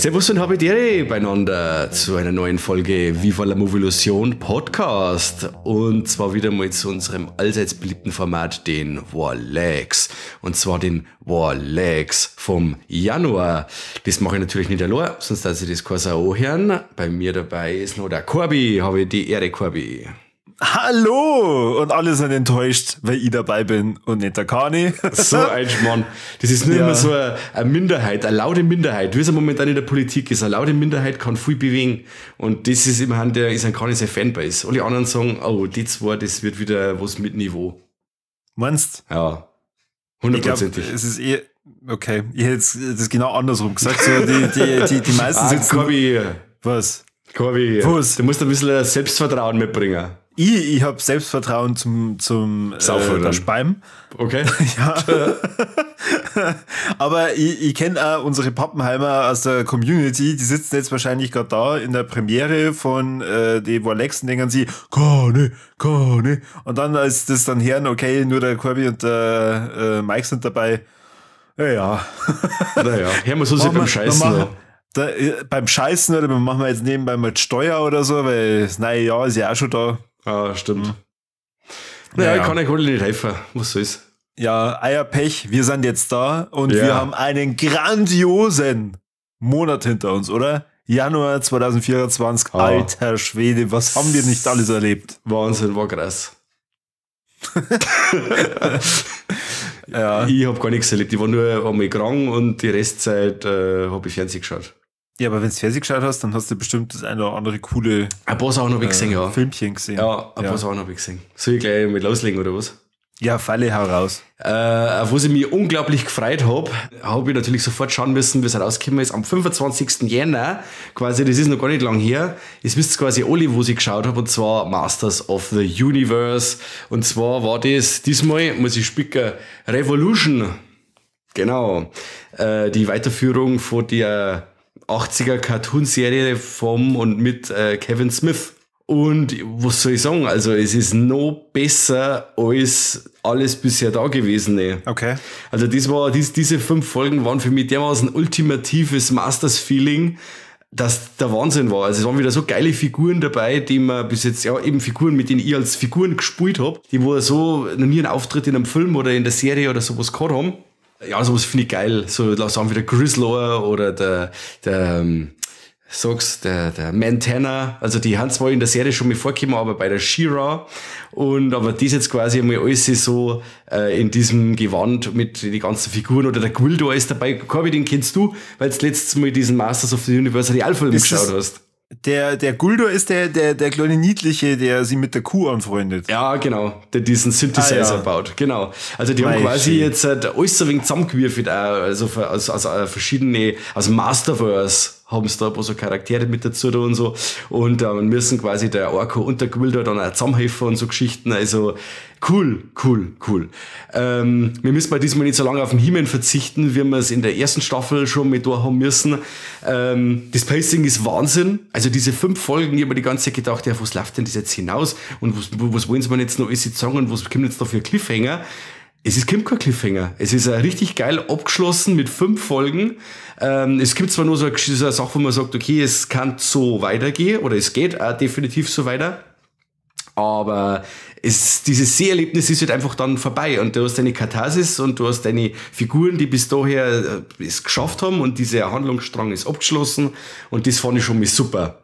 Servus und Habidere beieinander zu einer neuen Folge Viva la Movilusion Podcast. Und zwar wieder mal zu unserem allseits beliebten Format, den Warlegs. Und zwar den Warlegs vom Januar. Das mache ich natürlich nicht allein, sonst dass ich das keiner anhören. Bei mir dabei ist noch der Corby. Habe ich die Ehre, Corby. Hallo! Und alle sind enttäuscht, weil ich dabei bin und nicht der Kani. So ein Schmarrn. Das ist nur immer so eine Minderheit, eine laute Minderheit. Wie es momentan in der Politik ist, eine laute Minderheit kann viel bewegen. Und das ist immerhin der, ist ein Kani sein Fanbase. Alle anderen sagen, oh, die zwei, das wird wieder was mit Niveau. Meinst? Ja. Hundertprozentig. Ich glaub, es ist eh, okay. Ich hätte jetzt das genau andersrum gesagt. So, die meisten sitzen. Corby. Was? Corby. Was? Du musst ein bisschen Selbstvertrauen mitbringen. Ich habe Selbstvertrauen zum Saufen. Speim. Okay. Ja. Aber ich kenne auch unsere Pappenheimer aus der Community, die sitzen jetzt wahrscheinlich gerade da in der Premiere von die Warlegs und denken sie, Kani, Kani. Und dann, als das dann hören, okay, nur der Corby und der Mike sind dabei. Ja. Naja, hören wir so beim Scheißen. Da, beim Scheißen oder machen wir jetzt nebenbei mal Steuer oder so, weil das neue Jahr ist ja auch schon da. Ah, stimmt. Mhm. Naja, ich kann euch alle nicht helfen. Was soll's? Ja, Eierpech, wir sind jetzt da und wir haben einen grandiosen Monat hinter uns, oder? Januar 2024, alter Schwede, was haben wir nicht alles erlebt? Wahnsinn, war krass. Ja. Ich hab gar nichts erlebt. Ich war nur einmal krank und die Restzeit hab ich Fernsehen geschaut. Ja, aber wenn du Fernsehen geschaut hast, dann hast du bestimmt das eine oder andere coole ein paar Sachen habe ich gesehen, ja. Filmchen gesehen. Ja, ein paar Sachen habe ich gesehen. Soll ich gleich mit loslegen, oder was? Ja, Falle, hau raus. Auf was ich mich unglaublich gefreut habe, habe ich natürlich sofort schauen müssen, wie es rausgekommen ist. Am 25. Jänner, quasi, das ist noch gar nicht lang her, es wisst quasi alle, wo ich geschaut habe, und zwar Masters of the Universe. Und zwar war das, diesmal muss ich spicken, Revolution. Genau. Die Weiterführung von der 80er Cartoon-Serie vom und mit Kevin Smith. Und was soll ich sagen? Also es ist noch besser als alles bisher da gewesen. Okay. Also das war, diese 5 Folgen waren für mich dermaßen ultimatives Masters-Feeling, dass der Wahnsinn war. Also es waren wieder so geile Figuren dabei, die man bis jetzt, ja eben Figuren, mit denen ich als Figuren gespielt habe, die wo so noch nie einen Auftritt in einem Film oder in der Serie oder sowas gehabt haben. Ja, sowas finde ich geil. So, sagen wir der Grizzlor oder der Mantana. Also die haben zwar in der Serie schon mal vorgekommen, aber bei der She-Ra. Und aber das jetzt quasi einmal alles so in diesem Gewand mit den ganzen Figuren. Oder der Gwildor ist dabei. Corby, den kennst du, weil du letztes Mal diesen Masters of the Universe Realfilm geschaut hast. Der Gwildor ist der kleine Niedliche, der sie mit der Kuh anfreundet. Ja, genau. Der diesen Synthesizer baut. Genau. Also die haben quasi jetzt alles so ein wenig zusammengewürfelt, also aus verschiedene, aus Masterverse haben sie da ein paar so Charaktere mit dazu da und so. Und müssen quasi der Orko und der Gwildor dann auch zusammenhelfen und so Geschichten. Also cool, cool, cool. Wir müssen bei diesmal nicht so lange auf den He-Man verzichten, wie wir es in der ersten Staffel schon mit da haben müssen. Das Pacing ist Wahnsinn. Also diese 5 Folgen, ich habe mir die ganze Zeit gedacht, ja, was läuft denn das jetzt hinaus? Und was wollen sie mir jetzt noch alles sagen? Und was kommt jetzt da für Cliffhanger? Es ist kein Cliffhanger. Es ist richtig geil abgeschlossen mit 5 Folgen. Es gibt zwar nur so eine Sache, wo man sagt, okay, es kann so weitergehen oder es geht auch definitiv so weiter. Aber dieses Seherlebnis ist halt einfach dann vorbei und du hast deine Katharsis und du hast deine Figuren, die bis daher es geschafft haben und dieser Handlungsstrang ist abgeschlossen und das fand ich schon mal super.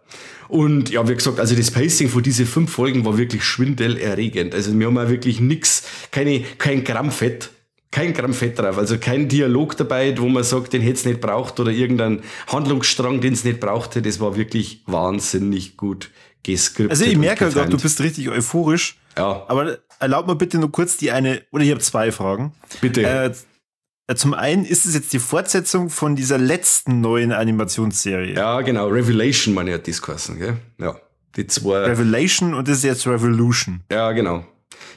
Und ja, wie gesagt, also das Pacing von diesen 5 Folgen war wirklich schwindelerregend. Also wir haben auch wirklich nix, kein Gramm Fett. Kein Gramm Fett drauf, also kein Dialog dabei, wo man sagt, den hätte es nicht braucht oder irgendein Handlungsstrang, den es nicht brauchte. Das war wirklich wahnsinnig gut geskriptet. Also ich merke gerade, du bist richtig euphorisch. Ja. Aber erlaub mir bitte nur kurz die eine, oder ich habe 2 Fragen. Bitte. Zum einen ist es jetzt die Fortsetzung von dieser letzten neuen Animationsserie. Ja, genau. Revelation, meine ich, hat das geheißen, gell? Ja. Die zwei. Revelation und das ist jetzt Revolution. Ja, genau.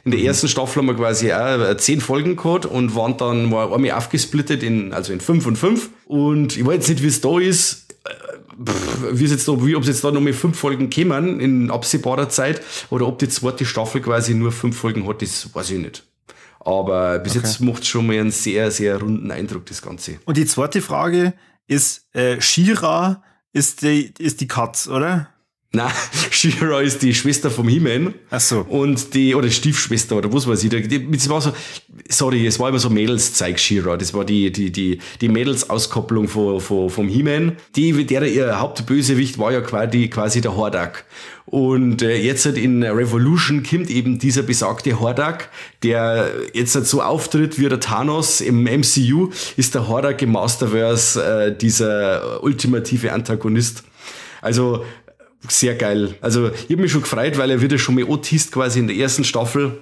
In der ersten Staffel haben wir quasi auch 10 Folgen gehabt und waren dann mal einmal aufgesplittet in 5 und 5. Und ich weiß jetzt nicht, wie es da ist, wie es jetzt da, wie, ob es jetzt da noch mal 5 Folgen kämen in absehbarer Zeit oder ob die zweite Staffel quasi nur 5 Folgen hat, das weiß ich nicht. Aber bis jetzt macht es schon mal einen sehr, sehr runden Eindruck, das Ganze. Und die zweite Frage ist, She-Ra ist die Katz, oder? Nein, She-Ra ist die Schwester vom He-Man. Ach so. Und die, oder Stiefschwester, oder was weiß ich. Das war so, sorry, es war immer so Mädels-Zeug, She-Ra. Das war die Mädels-Auskopplung vom He-Man. Die, der ihr Hauptbösewicht war ja quasi der Hordak. Und jetzt halt in Revolution kommt eben dieser besagte Hordak, der jetzt halt so auftritt wie der Thanos im MCU, ist der Hordak im Masterverse dieser ultimative Antagonist. Also sehr geil. Also ich habe mich schon gefreut, weil er wird ja schon mal angeteast quasi in der ersten Staffel.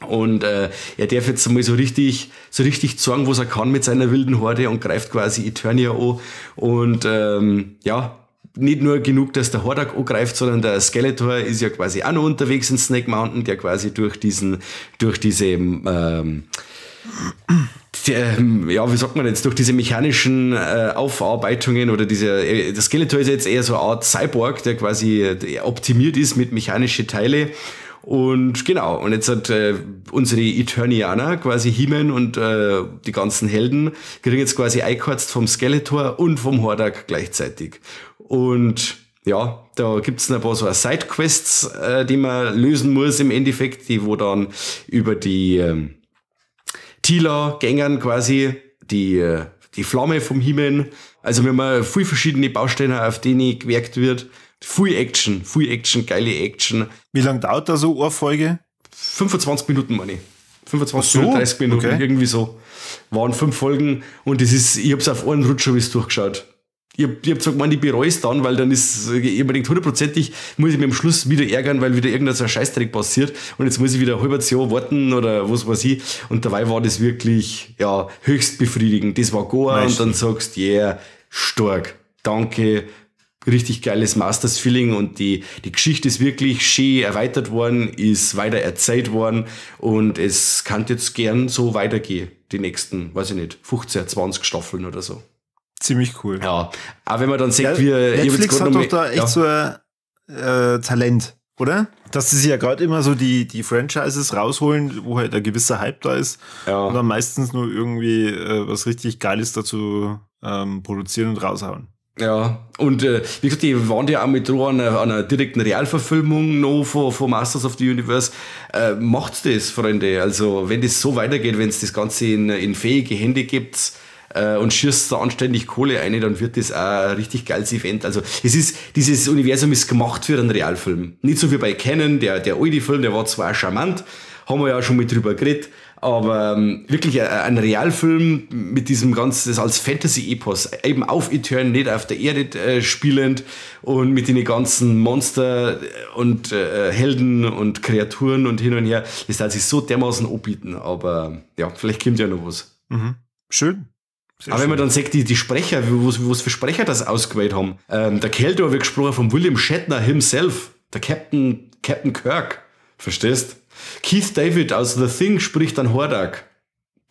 Und er darf jetzt mal so richtig zeigen, was er kann mit seiner wilden Horde, und greift quasi Eternia an. Und ja, nicht nur genug, dass der Hordak angreift, sondern der Skeletor ist ja quasi auch noch unterwegs in Snake Mountain, der quasi durch diese der, ja, wie sagt man jetzt, durch diese mechanischen Aufarbeitungen oder diese, der Skeletor ist jetzt eher so eine Art Cyborg, der quasi optimiert ist mit mechanischen Teile. Und genau, und jetzt hat unsere Eternianer, quasi He-Man und die ganzen Helden, kriegen jetzt quasi eingeheizt vom Skeletor und vom Hordak gleichzeitig. Und ja, da gibt's noch ein paar so Sidequests, die man lösen muss im Endeffekt, die wo dann über die Teela gängen quasi, die Flamme vom He-Man. Also wir haben viel verschiedene Bausteine, auf denen gewerkt wird. Viel Action, geile Action. Wie lange dauert da so eine Folge? 25 Minuten, meine ich. 25 so? Minuten, 30 Minuten, irgendwie so. Waren fünf Folgen und das ist, ich hab's auf einen Rutsch schon durchgeschaut. Ich hab gesagt, man, ich bereue es dann, weil dann ist, ich hab gedacht, hundertprozentig muss ich mich am Schluss wieder ärgern, weil wieder irgendein so ein Scheißdreck passiert und jetzt muss ich wieder ein halbes Jahr warten oder was weiß ich. Und dabei war das wirklich, ja, höchst befriedigend. Das war Goa und dann sagst, yeah, stark, danke, richtig geiles Masters-Feeling und die Geschichte ist wirklich schön erweitert worden, ist weiter erzählt worden und es kann jetzt gern so weitergehen, die nächsten, weiß ich nicht, 15, 20 Staffeln oder so. Ziemlich cool. Ja, aber wenn man dann sieht, ja, wie Netflix hat doch da echt so ein Talent, oder? Dass sie sich ja gerade immer so die Franchises rausholen, wo halt ein gewisser Hype da ist. Und dann meistens nur irgendwie was richtig Geiles dazu produzieren und raushauen. Ja, und wie gesagt, die waren ja auch mit dran an einer direkten Realverfilmung noch von Masters of the Universe. Macht's das, Freunde. Also, wenn das so weitergeht, wenn es das Ganze in fähige Hände gibt und schießt da anständig Kohle ein, dann wird das auch ein richtig geiles Event. Also, dieses Universum ist gemacht für einen Realfilm. Nicht so wie bei Cannon, der alte Film, der war zwar charmant, haben wir ja schon mit drüber geredet, aber wirklich ein Realfilm mit diesem ganzen, das als Fantasy-Epos, eben auf Eternia, nicht auf der Erde spielend und mit den ganzen Monster und Helden und Kreaturen und hin und her, das hat sich so dermaßen anbieten. Aber ja, vielleicht kommt ja noch was. Schön. Sehr Aber wenn man dann sieht, die Sprecher, was für Sprecher das ausgewählt haben. Der Keldor wird gesprochen von William Shatner himself, der Captain Kirk. Verstehst? Keith David aus The Thing spricht dann Hordak.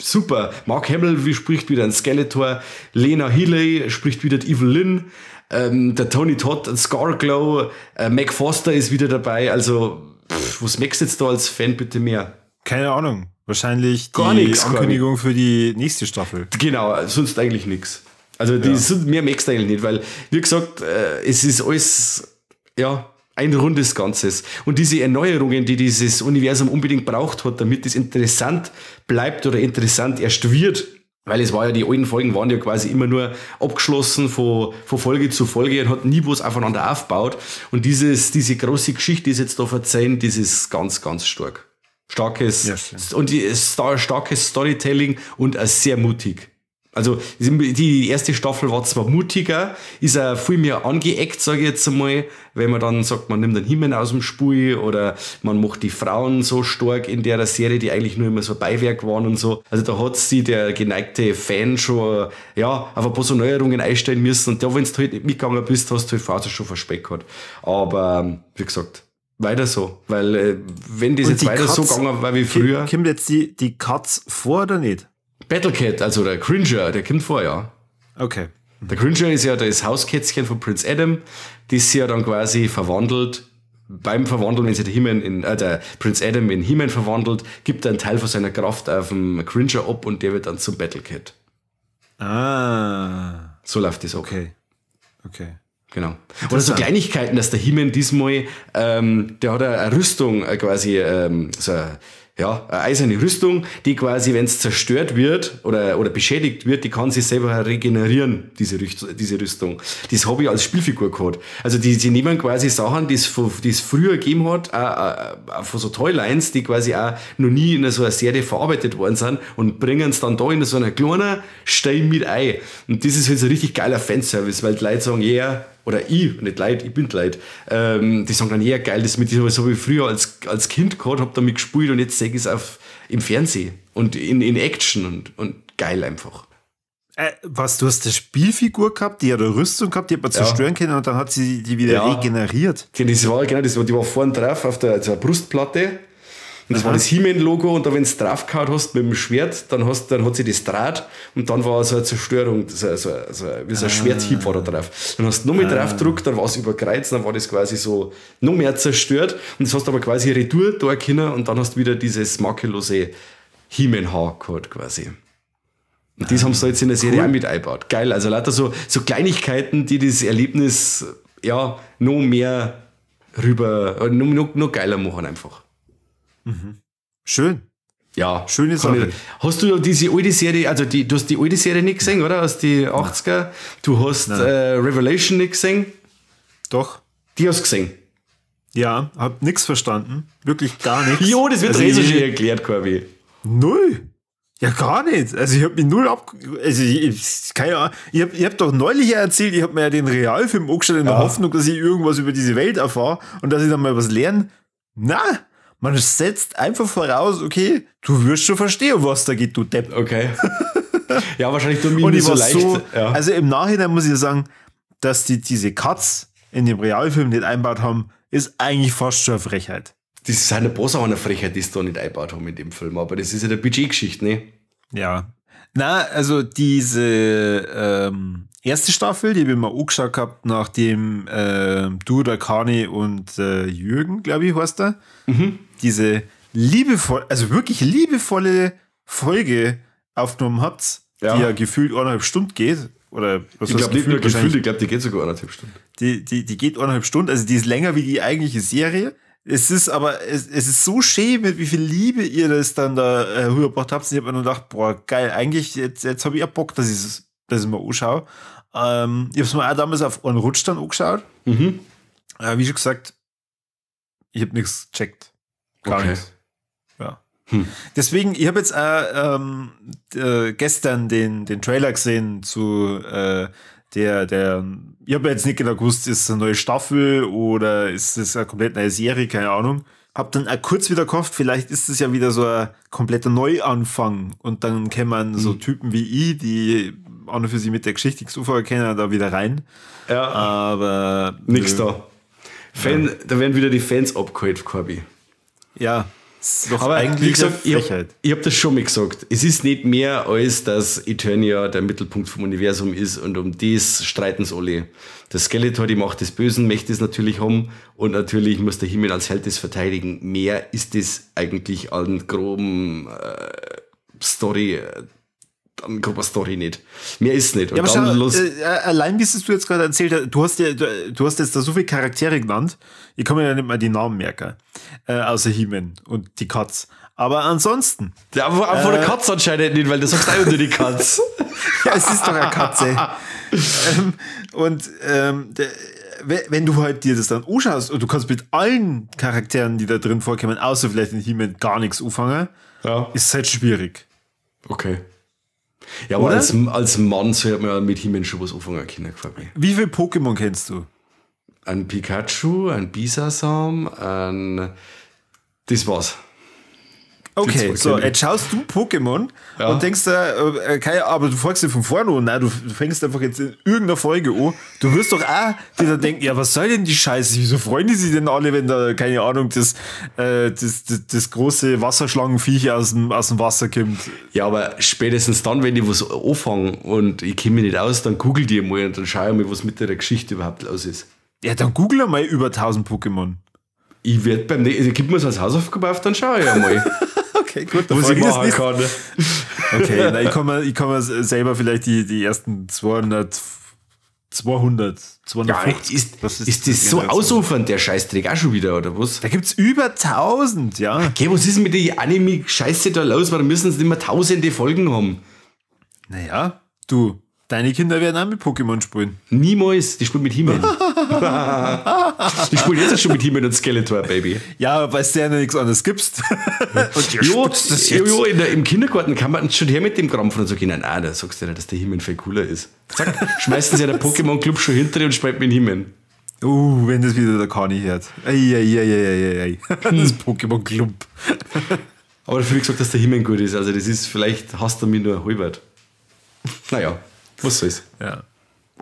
Super. Mark Hamill wie spricht wieder ein Skeletor. Lena Headey spricht wieder die Evil-Lyn. Der Tony Todd, Scarglow. Meg Foster ist wieder dabei. Also, pff, was möchtest du jetzt da als Fan bitte mehr? Keine Ahnung. Wahrscheinlich die Gar nix, Ankündigung für die nächste Staffel. Genau, sonst eigentlich nichts. Also, die sind, mehr möchtest du eigentlich nicht, weil, wie gesagt, es ist alles, ja, ein rundes Ganzes. Und diese Erneuerungen, die dieses Universum unbedingt braucht hat, damit es interessant bleibt oder interessant erst wird, weil es war ja, die alten Folgen waren ja quasi immer nur abgeschlossen von Folge zu Folge und hat nie was aufeinander aufgebaut. Und diese große Geschichte, die sie jetzt da verzählen, das ist ganz, ganz stark. Starkes, und die, starkes Storytelling und auch sehr mutig. Also die erste Staffel war zwar mutiger, ist auch viel mehr angeeckt, sage ich jetzt einmal, wenn man dann sagt, man nimmt den He-Man aus dem Spiel oder man macht die Frauen so stark in der Serie, die eigentlich nur immer so Beiwerk waren und so. Also da hat sich der geneigte Fan schon, ja, auf ein paar so Neuerungen einstellen müssen und da, wenn du halt nicht mitgegangen bist, hast du halt Phase schon verspeckt gehabt. Aber wie gesagt, Weiter so, weil wenn das jetzt weiter so gegangen war wie früher. Kommt jetzt die Katz vor oder nicht? Battle Cat, also der Cringer, der kommt vor, ja. Okay. Der Cringer ist ja das Hauskätzchen von Prince Adam, das sich ja dann quasi verwandelt. Beim Verwandeln, wenn sich der, der Prince Adam in He-Man verwandelt, gibt er einen Teil von seiner Kraft auf den Cringer ab und der wird dann zum Battle Cat. Ah. So läuft das ab. Okay. Okay. Genau. Oder so Kleinigkeiten, dass der He-Man diesmal, der hat eine Rüstung quasi, so eine, ja, eine eiserne Rüstung, die quasi, wenn es zerstört wird oder beschädigt wird, die kann sich selber regenerieren, diese Rüstung. Das habe ich als Spielfigur gehabt. Also die nehmen quasi Sachen, die es früher gegeben hat, von so Toylines, die quasi auch noch nie in so einer Serie verarbeitet worden sind und bringen es dann da in so einer kleinen Stein mit ein. Und das ist halt so ein richtig geiler Fanservice, weil die Leute sagen, yeah, oder ich, nicht Leute, ich bin Leute, die sagen dann, ja, geil, das mit so wie früher als Kind gehabt, hab damit gespielt und jetzt sehe ich es im Fernsehen und in Action und geil einfach. Was, du hast eine Spielfigur gehabt, die hat eine Rüstung gehabt, die hat man zerstören können und dann hat sie die wieder regeneriert. Das war, genau, die war vorn drauf auf der Brustplatte. Und das war das He-Man-Logo und da, wenn du draufgehauen hast mit dem Schwert, dann hat sie das Draht und dann war so eine Zerstörung, so wie so ein Schwerthieb war da drauf. Dann hast du noch mehr draufgedrückt, dann war es überkreuzt, dann war das quasi so noch mehr zerstört und das hast du aber quasi retour da können und dann hast du wieder dieses makellose He-Man-Haar gehabt quasi. Und das haben sie jetzt in der Serie auch mit eingebaut. Geil, also lauter so Kleinigkeiten, die das Erlebnis ja noch mehr rüber, noch geiler machen einfach. Mhm. Schön. Ja. Schöne Sache. Hast du diese alte Serie, also du hast die alte Serie nicht gesehen, oder? Aus die 80er. Du hast Revelation nicht gesehen? Doch. Die hast du gesehen? Ja, hab nichts verstanden. Wirklich gar nichts. Jo, das wird also so schön erklärt, Corby. Null. Ja, gar nicht. Also ich hab mich null ab... Also ich keine Ahnung. Ich hab doch neulich erzählt, ich hab mir ja den Realfilm angeschaut in der Hoffnung, dass ich irgendwas über diese Welt erfahre und dass ich dann mal was lerne. Na! Man setzt einfach voraus, okay, du wirst schon verstehen, um was da geht, du Depp. Okay. Ja, wahrscheinlich du mir nicht so leicht. Ja. Also im Nachhinein muss ich sagen, dass die diese Cuts in dem Realfilm nicht einbaut haben, ist eigentlich fast schon eine Frechheit. Das ist eine Boss auch eine Frechheit, die sie da nicht einbaut haben in dem Film, aber das ist ja der Budgetgeschichte, ne? Ja. Na, also diese erste Staffel, die habe ich mir angeschaut gehabt, nachdem du, der Kani und Jürgen, glaube ich, heißt der, diese liebevoll, also wirklich liebevolle Folge aufgenommen habt, die ja gefühlt 1,5 Stunden geht. Oder was ich glaube nicht nur gefühlt, ich glaube, die geht sogar 1,5 Stunden. Die geht 1,5 Stunden, also die ist länger wie die eigentliche Serie. Es ist aber, es ist so schön, mit wie viel Liebe ihr das dann da rübergebracht habt. Und ich habe mir nur gedacht, boah, geil, eigentlich, jetzt habe ich ja Bock, dass ich mir anschaue. Ich habe es mir auch damals auf einen Rutsch dann angeschaut. Mhm. Wie schon gesagt, ich habe nichts gecheckt. Gar nichts. Ja. Deswegen, ich habe jetzt auch gestern den Trailer gesehen zu der ich habe jetzt nicht genau gewusst, ist es eine neue Staffel oder ist es eine komplett neue Serie, keine Ahnung. Hab dann auch kurz wieder gehofft, vielleicht ist es ja wieder so ein kompletter Neuanfang und dann kämen so Typen wie ich, die auch noch für sie mit der Geschichte nichts anfangen können, da wieder rein. Ja. Aber nix da. Da werden wieder die Fans abgeholt, Corby. Ja. Ist doch aber eigentlich wie gesagt, Frechheit. Ich hab das schon mal gesagt. Es ist nicht mehr, als dass Eternia der Mittelpunkt vom Universum ist und um das streiten sie alle. Der Skeletor, die Macht des Bösen, möchte es natürlich haben und natürlich muss der He-Man als Held das verteidigen. Mehr ist es eigentlich an groben Story, an grober Story nicht. Mehr ist nicht. Und ja, aber dann schau, los allein, wie es du jetzt gerade erzählt hast, du hast jetzt da so viele Charaktere genannt, ich kann mir ja nicht mal die Namen merken, außer He-Man und die Katz. Aber ansonsten. Ja, aber von der Katz anscheinend nicht, weil du sagst auch nur die Katz. Ja, es ist doch eine Katze. Wenn du halt dir das dann anschaust und du kannst mit allen Charakteren, die da drin vorkommen, außer vielleicht in He-Man, gar nichts anfangen, ist es halt schwierig. Okay. Ja, aber als Mann sollte man ja mit He-Man schon was anfangen können, gefällt mir. Wie viele Pokémon kennst du? Ein Pikachu, ein Bisasam, ein... Das war's. Okay, so, jetzt schaust du Pokémon und denkst da, okay, aber du fragst dich von vorne an, nein, du fängst einfach jetzt in irgendeiner Folge an. Du wirst doch auch dir dann denken, ja, was soll denn die Scheiße? Wieso freuen die sich denn alle, wenn da, keine Ahnung, das große Wasserschlangenviech aus dem Wasser kommt? Ja, aber spätestens dann, wenn ich was anfange und ich kenne mich nicht aus, dann google die mal und dann schau ich mal, was mit der Geschichte überhaupt los ist. Ja, dann google mal über 1000 Pokémon. Ich werde beim nächsten, gib mir es als Hausaufgabe auf, dann schau ich einmal. Okay, gut, was ich machen kann. Okay, na, ich kann mir selber vielleicht die ersten 200, 250. Ja, ist das so ausufernd, der Scheißdreck auch schon wieder, oder was? Da gibt's über 1000, ja. Okay, was ist denn mit der Anime-Scheiße da los? Warum müssen sie immer tausende Folgen haben? Naja, du, deine Kinder werden auch mit Pokémon spielen. Niemals, die spielen mit He-Man. Die spielen jetzt schon mit He-Man und Skeletor, Baby. Ja, weil es dir ja nichts anderes gibst. Und jo, das jetzt. Jo, im Kindergarten kann man schon her mit dem Krampfen und so gehen. Nein, da sagst du ja nicht, dass der He-Man viel cooler ist. Zack, schmeißen sie ja den Pokémon-Club schon hinter dir und spielt mit He-Man. Wenn das wieder der Kani hört. Ei. Das Pokémon-Club. Aber dafür gesagt, dass der He-Man gut ist. Also das ist, vielleicht hasst er mich nur halbert. Naja. Was soll's? Ja.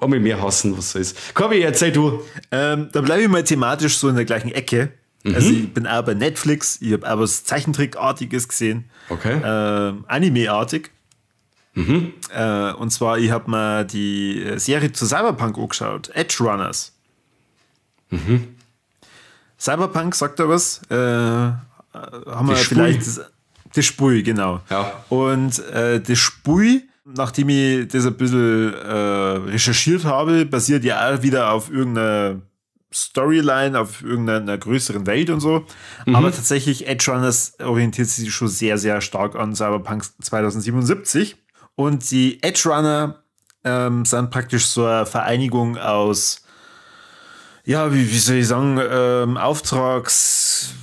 Einmal mehr hassen, was soll's. Corby, erzähl du. Da bleibe ich mal thematisch so in der gleichen Ecke. Mhm. Also ich bin auch bei Netflix, ich habe auch was Zeichentrickartiges gesehen. Okay. Anime-artig. Mhm. Und zwar, ich habe mir die Serie zu Cyberpunk angeschaut. Edge Runners. Mhm. Cyberpunk, sagt er was? Haben wir vielleicht das Spiel, genau. Ja. Und das Spiel, nachdem ich das ein bisschen recherchiert habe, basiert ja auch wieder auf irgendeiner Storyline, auf irgendeiner größeren Welt und so. Mhm. Aber tatsächlich, Edge Runners orientiert sich schon sehr, sehr stark an Cyberpunk 2077. Und die Edge Runner sind praktisch so eine Vereinigung aus, ja, wie soll ich sagen, Auftrags-,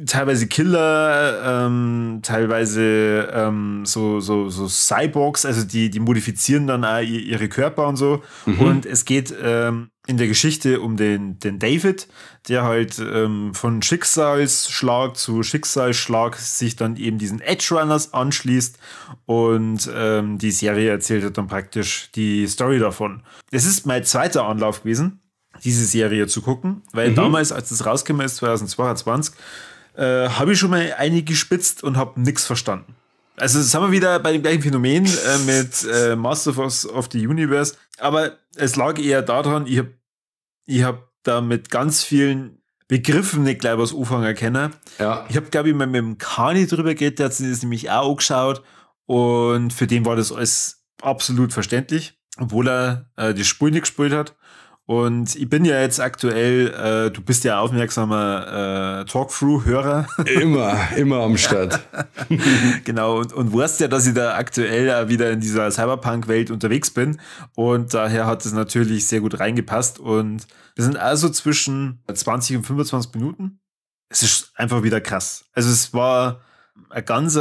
teilweise Killer, teilweise so Cyborgs, also die modifizieren dann auch ihre Körper und so. Mhm. Und es geht in der Geschichte um den David, der halt von Schicksalsschlag zu Schicksalsschlag sich dann eben diesen Edge Runners anschließt und die Serie erzählt halt dann praktisch die Story davon. Es ist mein zweiter Anlauf gewesen, diese Serie zu gucken, weil damals, als das rausgekommen ist, 2022, habe ich schon mal einige gespitzt und habe nichts verstanden. Also das haben wir wieder bei dem gleichen Phänomen mit Masters of the Universe, aber es lag eher daran, ich hab da mit ganz vielen Begriffen nicht gleich was anfangen können. Ja. Ich habe, glaube ich, mal mit dem Kani drüber geredet, der hat sich das nämlich auch angeschaut und für den war das alles absolut verständlich, obwohl er die Spur nicht gespielt hat. Und ich bin ja jetzt aktuell, du bist ja aufmerksamer Talk-Through-Hörer. Immer am Start. Genau, und weißt ja, dass ich da aktuell auch wieder in dieser Cyberpunk-Welt unterwegs bin. Und daher hat es natürlich sehr gut reingepasst. Und wir sind also zwischen 20 und 25 Minuten. Es ist einfach wieder krass. Also es war ein ganz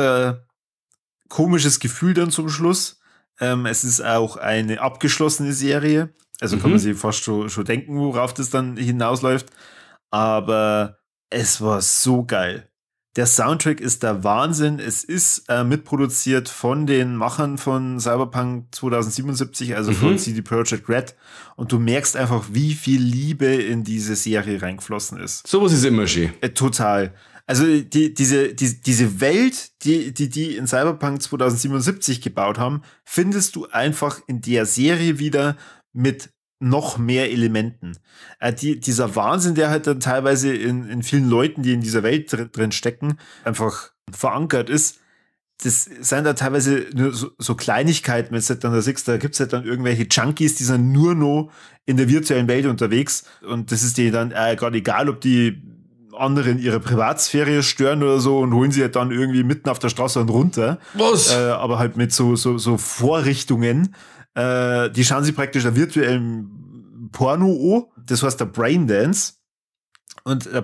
komisches Gefühl dann zum Schluss. Es ist auch eine abgeschlossene Serie. Also kann man sich fast schon denken, worauf das dann hinausläuft. Aber es war so geil. Der Soundtrack ist der Wahnsinn. Es ist mitproduziert von den Machern von Cyberpunk 2077, also von CD Projekt Red. Und du merkst einfach, wie viel Liebe in diese Serie reingeflossen ist. Sowas ist immer schön. Total. Also diese Welt, die in Cyberpunk 2077 gebaut haben, findest du einfach in der Serie wieder mit noch mehr Elementen. Dieser Wahnsinn, der halt dann teilweise in vielen Leuten, die in dieser Welt drin stecken, einfach verankert ist, das sind da teilweise nur so Kleinigkeiten, wenn du halt dann da siehst, da gibt es halt dann irgendwelche Junkies, die sind nur noch in der virtuellen Welt unterwegs und das ist denen dann gerade egal, ob die anderen ihre Privatsphäre stören oder so und holen sie halt dann irgendwie mitten auf der Straße und runter. Was? Aber halt mit so Vorrichtungen. Die schauen sich praktisch einen virtuellen Porno an. Das heißt der Braindance. Und ein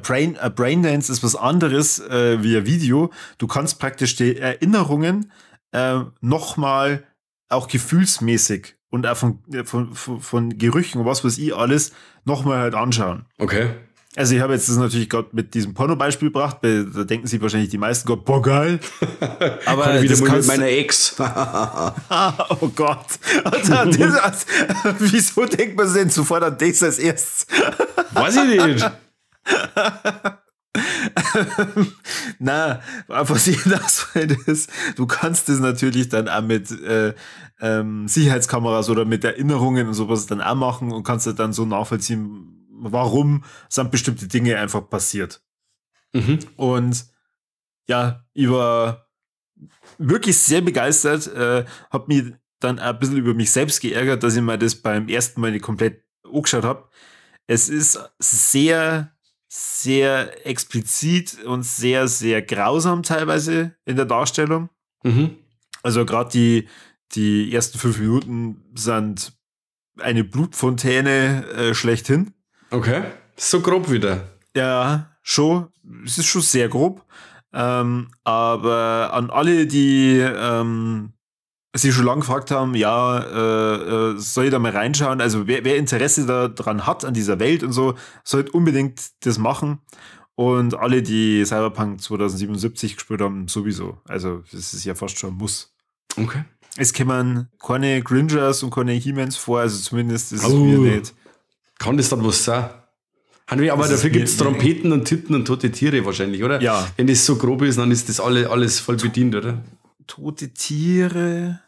Braindance ist was anderes wie ein Video. Du kannst praktisch die Erinnerungen nochmal auch gefühlsmäßig und auch von Gerüchen und was weiß ich alles nochmal halt anschauen. Okay. Also ich habe jetzt das natürlich gerade mit diesem Porno-Beispiel gebracht, weil da denken sich wahrscheinlich die meisten, Gott, boah, geil. Aber kann ich wieder mal mit meiner Ex. Oh Gott. Das, wieso denkt man denn sofort an das als erstes? Weiß ich nicht. Na, was ich das ist, du kannst das natürlich dann auch mit Sicherheitskameras oder mit Erinnerungen und sowas dann auch machen und kannst das dann so nachvollziehen, warum sind bestimmte Dinge einfach passiert. Mhm. Und ja, ich war wirklich sehr begeistert, hab mich dann ein bisschen über mich selbst geärgert, dass ich mir das beim ersten Mal nicht komplett angeschaut habe. Es ist sehr, sehr explizit und sehr, sehr grausam teilweise in der Darstellung. Mhm. Also gerade die ersten 5 Minuten sind eine Blutfontäne schlechthin. Okay, so grob wieder. Ja, schon. Es ist schon sehr grob. Aber an alle, die sich schon lange gefragt haben, ja, soll ich da mal reinschauen? Also wer Interesse daran hat, an dieser Welt und so, sollte unbedingt das machen. Und alle, die Cyberpunk 2077 gespielt haben, sowieso. Also das ist ja fast schon ein Muss. Okay. Es kommen keine Gringers und keine He-Mans vor, also zumindest ist es mir nicht. Kann das dann was sein? Aber dafür gibt es Trompeten und Titten und tote Tiere wahrscheinlich, oder? Ja. Wenn das so grob ist, dann ist das alles voll bedient, oder? Tote Tiere.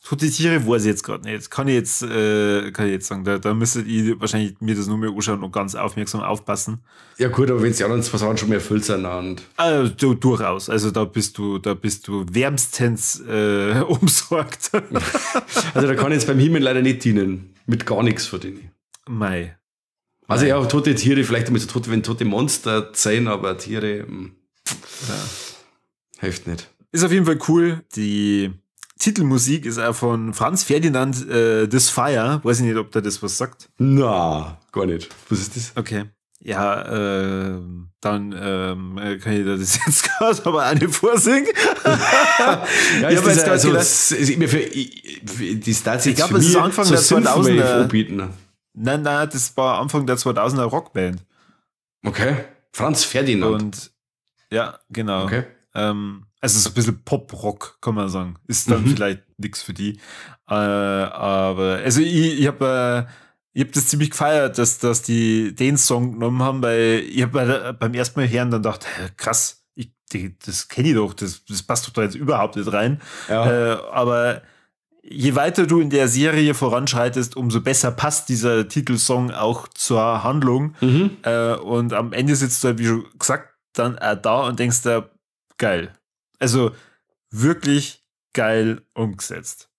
Tote Tiere weiß ich jetzt gerade nicht. Kann ich jetzt sagen, da müsstet ihr wahrscheinlich mir das nur mehr anschauen und ganz aufmerksam aufpassen. Ja gut, aber wenn die anderen zwei Sachen schon mehr erfüllt sind. Und also, durchaus. Also da bist du wärmstens umsorgt. Also da kann ich jetzt beim Himmel leider nicht dienen. Mit gar nichts verdienen. Mei. Also ja, tote Tiere, vielleicht einmal so tote, wenn tote Monster sein, aber Tiere ja. Hilft nicht. Ist auf jeden Fall cool. Die Titelmusik ist auch von Franz Ferdinand This Fire. Weiß ich nicht, ob der das was sagt. Na, gar nicht. Was ist das? Okay. Ja, dann kann ich das jetzt gerade aber auch nicht vorsingen. Ja, ich habe jetzt also, die Stats jetzt ich glaube, es ist Anfang so der 2000er. Nein, das war Anfang der 2000er Rockband. Okay. Franz Ferdinand. Und ja, genau. Okay. Also so ein bisschen Pop-Rock, kann man sagen. Ist dann vielleicht nichts für die. Aber also ich habe das ziemlich gefeiert, dass die den Song genommen haben, weil ich habe beim ersten Mal hören dann gedacht, krass, das kenne ich doch, das passt doch da jetzt überhaupt nicht rein. Ja. Aber je weiter du in der Serie voranschreitest, umso besser passt dieser Titelsong auch zur Handlung. Mhm. Und am Ende sitzt du halt, wie schon gesagt, dann auch da und denkst da, geil. Also wirklich geil umgesetzt.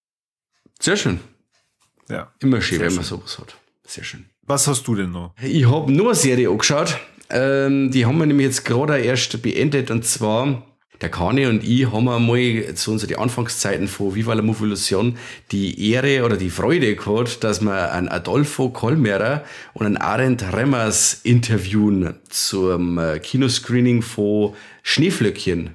Sehr schön. Ja. Immer schön, wenn man sowas hat. Sehr schön. Was hast du denn noch? Ich habe nur eine Serie angeschaut. Die haben wir nämlich jetzt gerade erst beendet, und zwar der Kani und ich haben einmal zu unseren Anfangszeiten von Viva la Movolution die Ehre oder die Freude gehabt, dass wir einen Adolfo Kolmerer und einen Arend Remmers interviewen zum Kinoscreening von Schneeflöckchen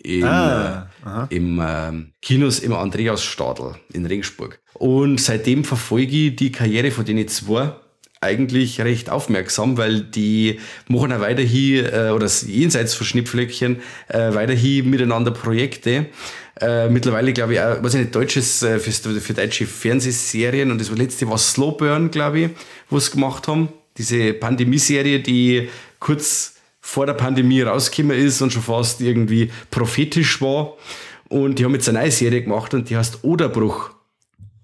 im Kinos im Andreasstadl in Regensburg. Und seitdem verfolge ich die Karriere von denen zwei eigentlich recht aufmerksam, weil die machen auch weiterhin, oder jenseits von Schneeflöckchen, weiterhin miteinander Projekte. Mittlerweile, glaube ich, auch, weiß ich nicht, deutsches, für deutsche Fernsehserien, und das letzte war Slow Burn, glaube ich, wo sie gemacht haben. Diese Pandemie-Serie, die kurz vor der Pandemie rausgekommen ist und schon fast irgendwie prophetisch war. Und die haben jetzt eine neue Serie gemacht und die heißt Oderbruch.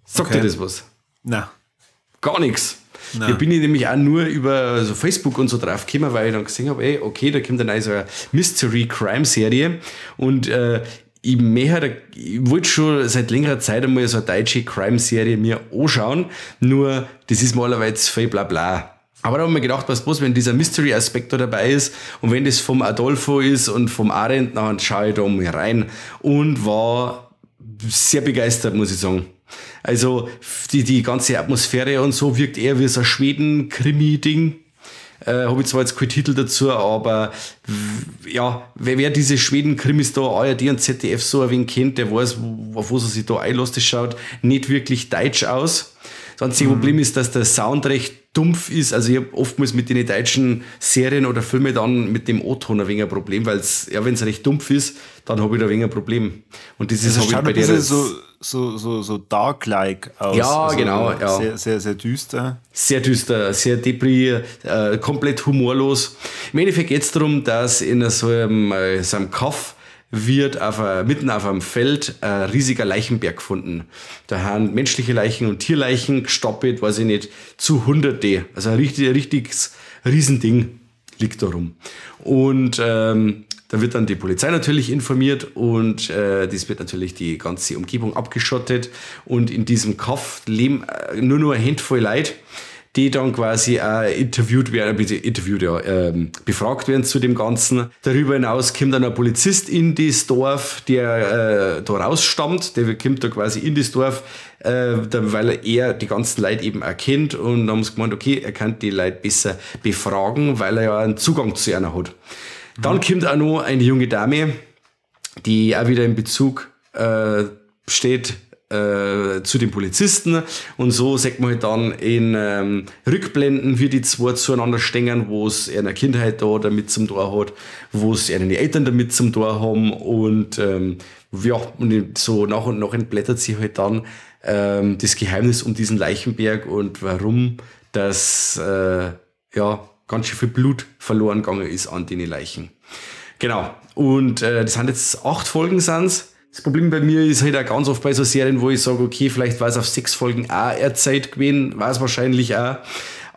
Sagt dir das was? Nein. Gar nichts. Da bin ich nämlich auch nur über so Facebook und so drauf gekommen, weil ich dann gesehen habe, ey, okay, da kommt eine neue so eine Mystery-Crime-Serie, und ich wollte schon seit längerer Zeit einmal so eine deutsche Crime-Serie mir anschauen, nur das ist mir allerweils viel Blabla. Aber da habe ich mir gedacht, was bloß, wenn dieser Mystery-Aspekt da dabei ist und wenn das vom Adolfo ist und vom Arend, dann schaue ich da mal rein, und war sehr begeistert, muss ich sagen. Also die ganze Atmosphäre und so wirkt eher wie so ein Schweden-Krimi-Ding. Habe ich zwar jetzt keinen Titel dazu, aber ja, wer diese Schweden-Krimis da, ARD und ZDF so ein wenig kennt, der weiß, auf was er sich da einlässt. Das schaut nicht wirklich deutsch aus. Das einzige Problem ist, dass der Sound recht dumpf ist. Also ich habe oftmals mit den deutschen Serien oder Filmen dann mit dem O-Ton ein wenig ein Problem, weil es, ja, wenn es recht dumpf ist, dann habe ich da ein wenig ein Problem. Und das ist also ich bei der so dark-like aus. Ja, also genau. Ja. Sehr, sehr, sehr düster. Sehr düster, sehr depri, komplett humorlos. Im Endeffekt geht es darum, dass in so einem Kaff wird mitten auf einem Feld ein riesiger Leichenberg gefunden. Da haben menschliche Leichen und Tierleichen gestapelt, weiß ich nicht, zu Hunderte. Also ein richtiges Riesending liegt da rum. Und da wird dann die Polizei natürlich informiert und das wird natürlich die ganze Umgebung abgeschottet. Und in diesem Kaff leben nur noch eine Handvoll Leute, die dann quasi interviewt werden, befragt werden zu dem Ganzen. Darüber hinaus kommt dann ein Polizist in das Dorf, der da rausstammt, der kommt da quasi in das Dorf, weil er die ganzen Leute eben erkennt, und dann haben sie gemeint, okay, er kann die Leute besser befragen, weil er ja einen Zugang zu einer hat. Dann kommt auch noch eine junge Dame, die auch wieder in Bezug steht zu den Polizisten, und so sagt man halt dann in Rückblenden, wie die zwei zueinander stehen, wo es in der Kindheit da damit zum Tor hat, wo es ihre Eltern damit zum Tor haben, und ja, und so nach und nach entblättert sich halt dann das Geheimnis um diesen Leichenberg und warum das ja, ganz schön viel Blut verloren gegangen ist an den Leichen. Genau. Und das sind jetzt 8 Folgen sind's. Das Problem bei mir ist halt auch ganz oft bei so Serien, wo ich sage, okay, vielleicht war es auf 6 Folgen auch eher Zeit gewesen, war es wahrscheinlich auch.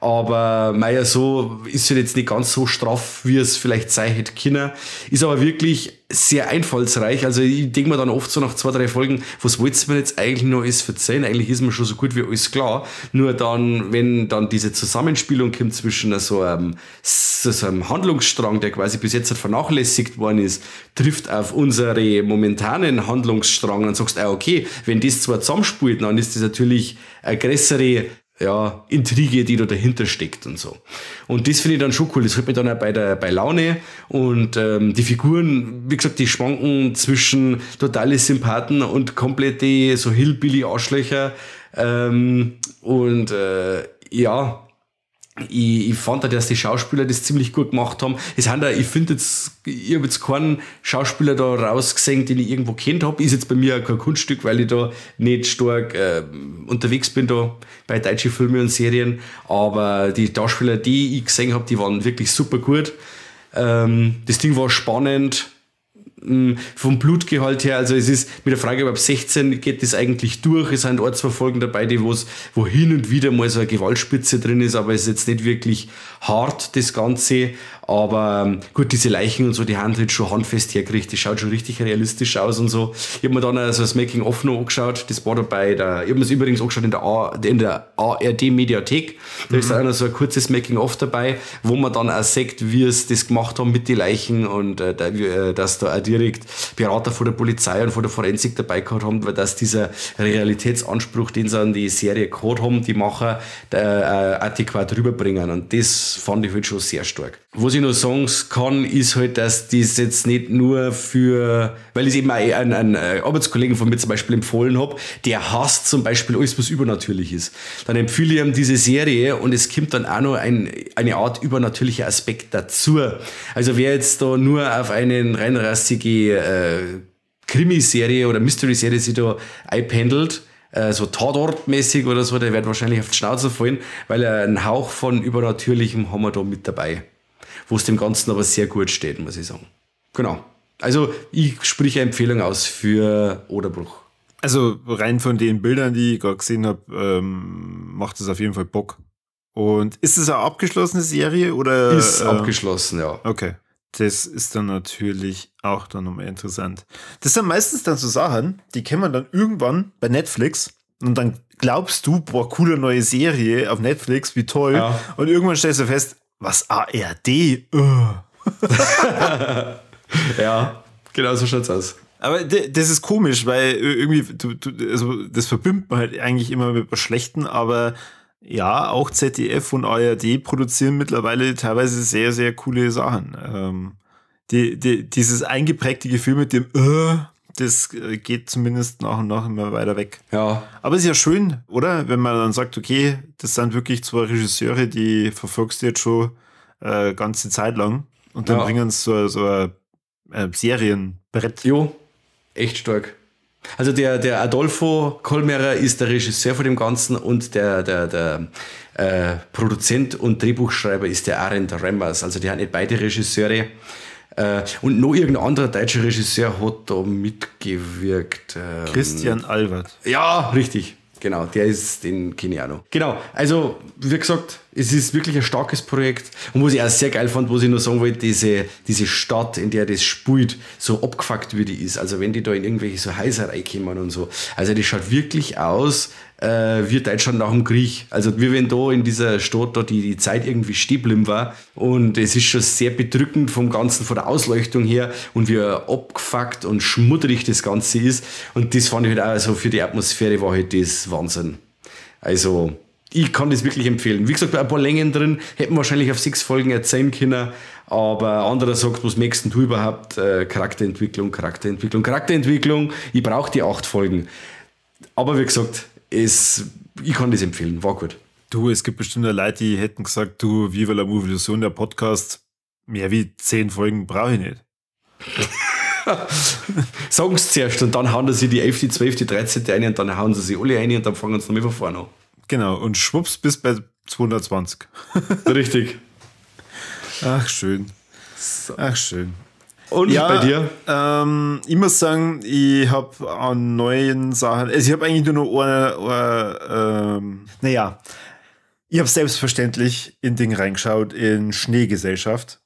Aber mei, so ist es jetzt nicht ganz so straff, wie es vielleicht sein hätte können. Ist aber wirklich sehr einfallsreich. Also ich denke mir dann oft so nach 2, 3 Folgen, was wollt's mir jetzt eigentlich noch alles verzeihen? Eigentlich ist mir schon so gut wie alles klar. Nur dann, wenn dann diese Zusammenspielung kommt zwischen so einem Handlungsstrang, der quasi bis jetzt halt vernachlässigt worden ist, trifft auf unsere momentanen Handlungsstrang, dann sagst du, okay, wenn das zwar zusammenspielt, dann ist das natürlich eine größere, ja, Intrige, die da dahinter steckt und so. Und das finde ich dann schon cool. Das hält mich dann auch bei Laune. Und die Figuren, wie gesagt, die schwanken zwischen totale Sympathen und komplette so Hillbilly-Arschlöcher. Ja, ich fand da, dass die Schauspieler das ziemlich gut gemacht haben. Es sind da, ich finde jetzt, ich habe jetzt keinen Schauspieler da rausgesehen, den ich irgendwo kennt habe. Ist jetzt bei mir kein Kunststück, weil ich da nicht stark unterwegs bin da bei deutschen Filmen und Serien. Aber die Darsteller, die ich gesehen habe, die waren wirklich super gut. Das Ding war spannend. Vom Blutgehalt her, also es ist mit der Frage, ab 16 geht das eigentlich durch. Es sind ein, zwei Folgen dabei, die wo hin und wieder mal so eine Gewaltspitze drin ist, aber es ist jetzt nicht wirklich hart, das Ganze. Aber gut, diese Leichen und so, die haben halt schon handfest hergerichtet, das schaut schon richtig realistisch aus und so. Ich habe mir dann also das Making-of noch angeschaut, das war dabei, ich habe mir das übrigens angeschaut in der ARD-Mediathek, da ist auch noch so ein kurzes Making-of dabei, wo man dann auch sieht, wie es das gemacht haben mit den Leichen und dass da auch direkt Berater von der Polizei und von der Forensik dabei gehabt haben, weil dass dieser Realitätsanspruch, den sie an die Serie gehabt haben, die Macher, adäquat rüberbringen, und das fand ich halt schon sehr stark. Was ich noch sagen kann, ist halt, dass das jetzt nicht nur für, weil ich es eben auch einen Arbeitskollegen von mir zum Beispiel empfohlen habe, der hasst zum Beispiel alles, was übernatürlich ist. Dann empfehle ich ihm diese Serie und es kommt dann auch noch eine Art übernatürlicher Aspekt dazu. Also wer jetzt da nur auf einen reinrassige Krimiserie oder Mystery-Serie sich da einpendelt, so Tatort-mäßig oder so, der wird wahrscheinlich auf die Schnauze fallen, weil er einen Hauch von Übernatürlichem haben wir da mit dabei. Wo es dem Ganzen aber sehr gut steht, muss ich sagen. Genau. Also ich spreche eine Empfehlung aus für Oderbruch. Also rein von den Bildern, die ich gerade gesehen habe, macht es auf jeden Fall Bock. Und ist es eine abgeschlossene Serie? Oder, ist abgeschlossen, ja. Okay. Das ist dann natürlich auch dann nochmal interessant. Das sind meistens dann so Sachen, die kennt man dann irgendwann bei Netflix und dann glaubst du, boah, coole neue Serie auf Netflix, wie toll. Ja. Und irgendwann stellst du fest, was, ARD? Ja, genau so schaut's aus. Aber das ist komisch, weil irgendwie, also das verbindet man halt eigentlich immer mit was Schlechten, aber ja, auch ZDF und ARD produzieren mittlerweile teilweise sehr, sehr coole Sachen. Dieses eingeprägte Gefühl mit dem Das geht zumindest nach und nach immer weiter weg. Ja. Aber ist ja schön, oder? Wenn man dann sagt, okay, das sind wirklich zwei Regisseure, die verfolgst du jetzt schon ganze Zeit lang. Und dann bringen sie so ein Serienbrett. Jo, echt stark. Also der Adolfo Kolmerer ist der Regisseur von dem Ganzen und der Produzent und Drehbuchschreiber ist der Arend Remmers. Also die haben nicht beide Regisseure. Und noch irgendein anderer deutscher Regisseur hat da mitgewirkt. Christian Alvert. Ja, richtig. Genau, der ist, den kenne ich auch noch. Genau, also wie gesagt, es ist wirklich ein starkes Projekt. Und was ich auch sehr geil fand, was ich nur sagen wollte, diese Stadt, in der das spielt, so abgefuckt wie die ist. Also wenn die da in irgendwelche so Häuser reinkommen und so. Also das schaut wirklich aus wie Deutschland nach dem Krieg. Also wie wenn da in dieser Stadt da die Zeit irgendwie stehen geblieben war. Und es ist schon sehr bedrückend vom Ganzen, von der Ausleuchtung her und wie abgefuckt und schmudderig das Ganze ist. Und das fand ich halt auch, also für die Atmosphäre war halt das Wahnsinn. Also ich kann das wirklich empfehlen. Wie gesagt, ein paar Längen drin, hätten wahrscheinlich auf 6 Folgen erzählen können, aber anderer sagt, was möchtest du überhaupt? Charakterentwicklung, Charakterentwicklung, Charakterentwicklung. Ich brauche die 8 Folgen. Aber wie gesagt, ich kann das empfehlen, war gut. Du, es gibt bestimmt Leute, die hätten gesagt, du, Viva la Movilusion, der Podcast, mehr wie 10 Folgen brauche ich nicht. Sagen sie zuerst und dann hauen sie die 11., die 12., die 13. ein und dann hauen sie sie alle ein und dann fangen sie noch mal von vorne an. Genau, und schwupps bis bei 220. Richtig. Ach, schön. So. Ach, schön. Und ja, bei dir? Ich muss sagen, ich habe an neuen Sachen, also ich habe eigentlich nur noch eine, naja, ich habe selbstverständlich in Ding reingeschaut, in Schneegesellschaft.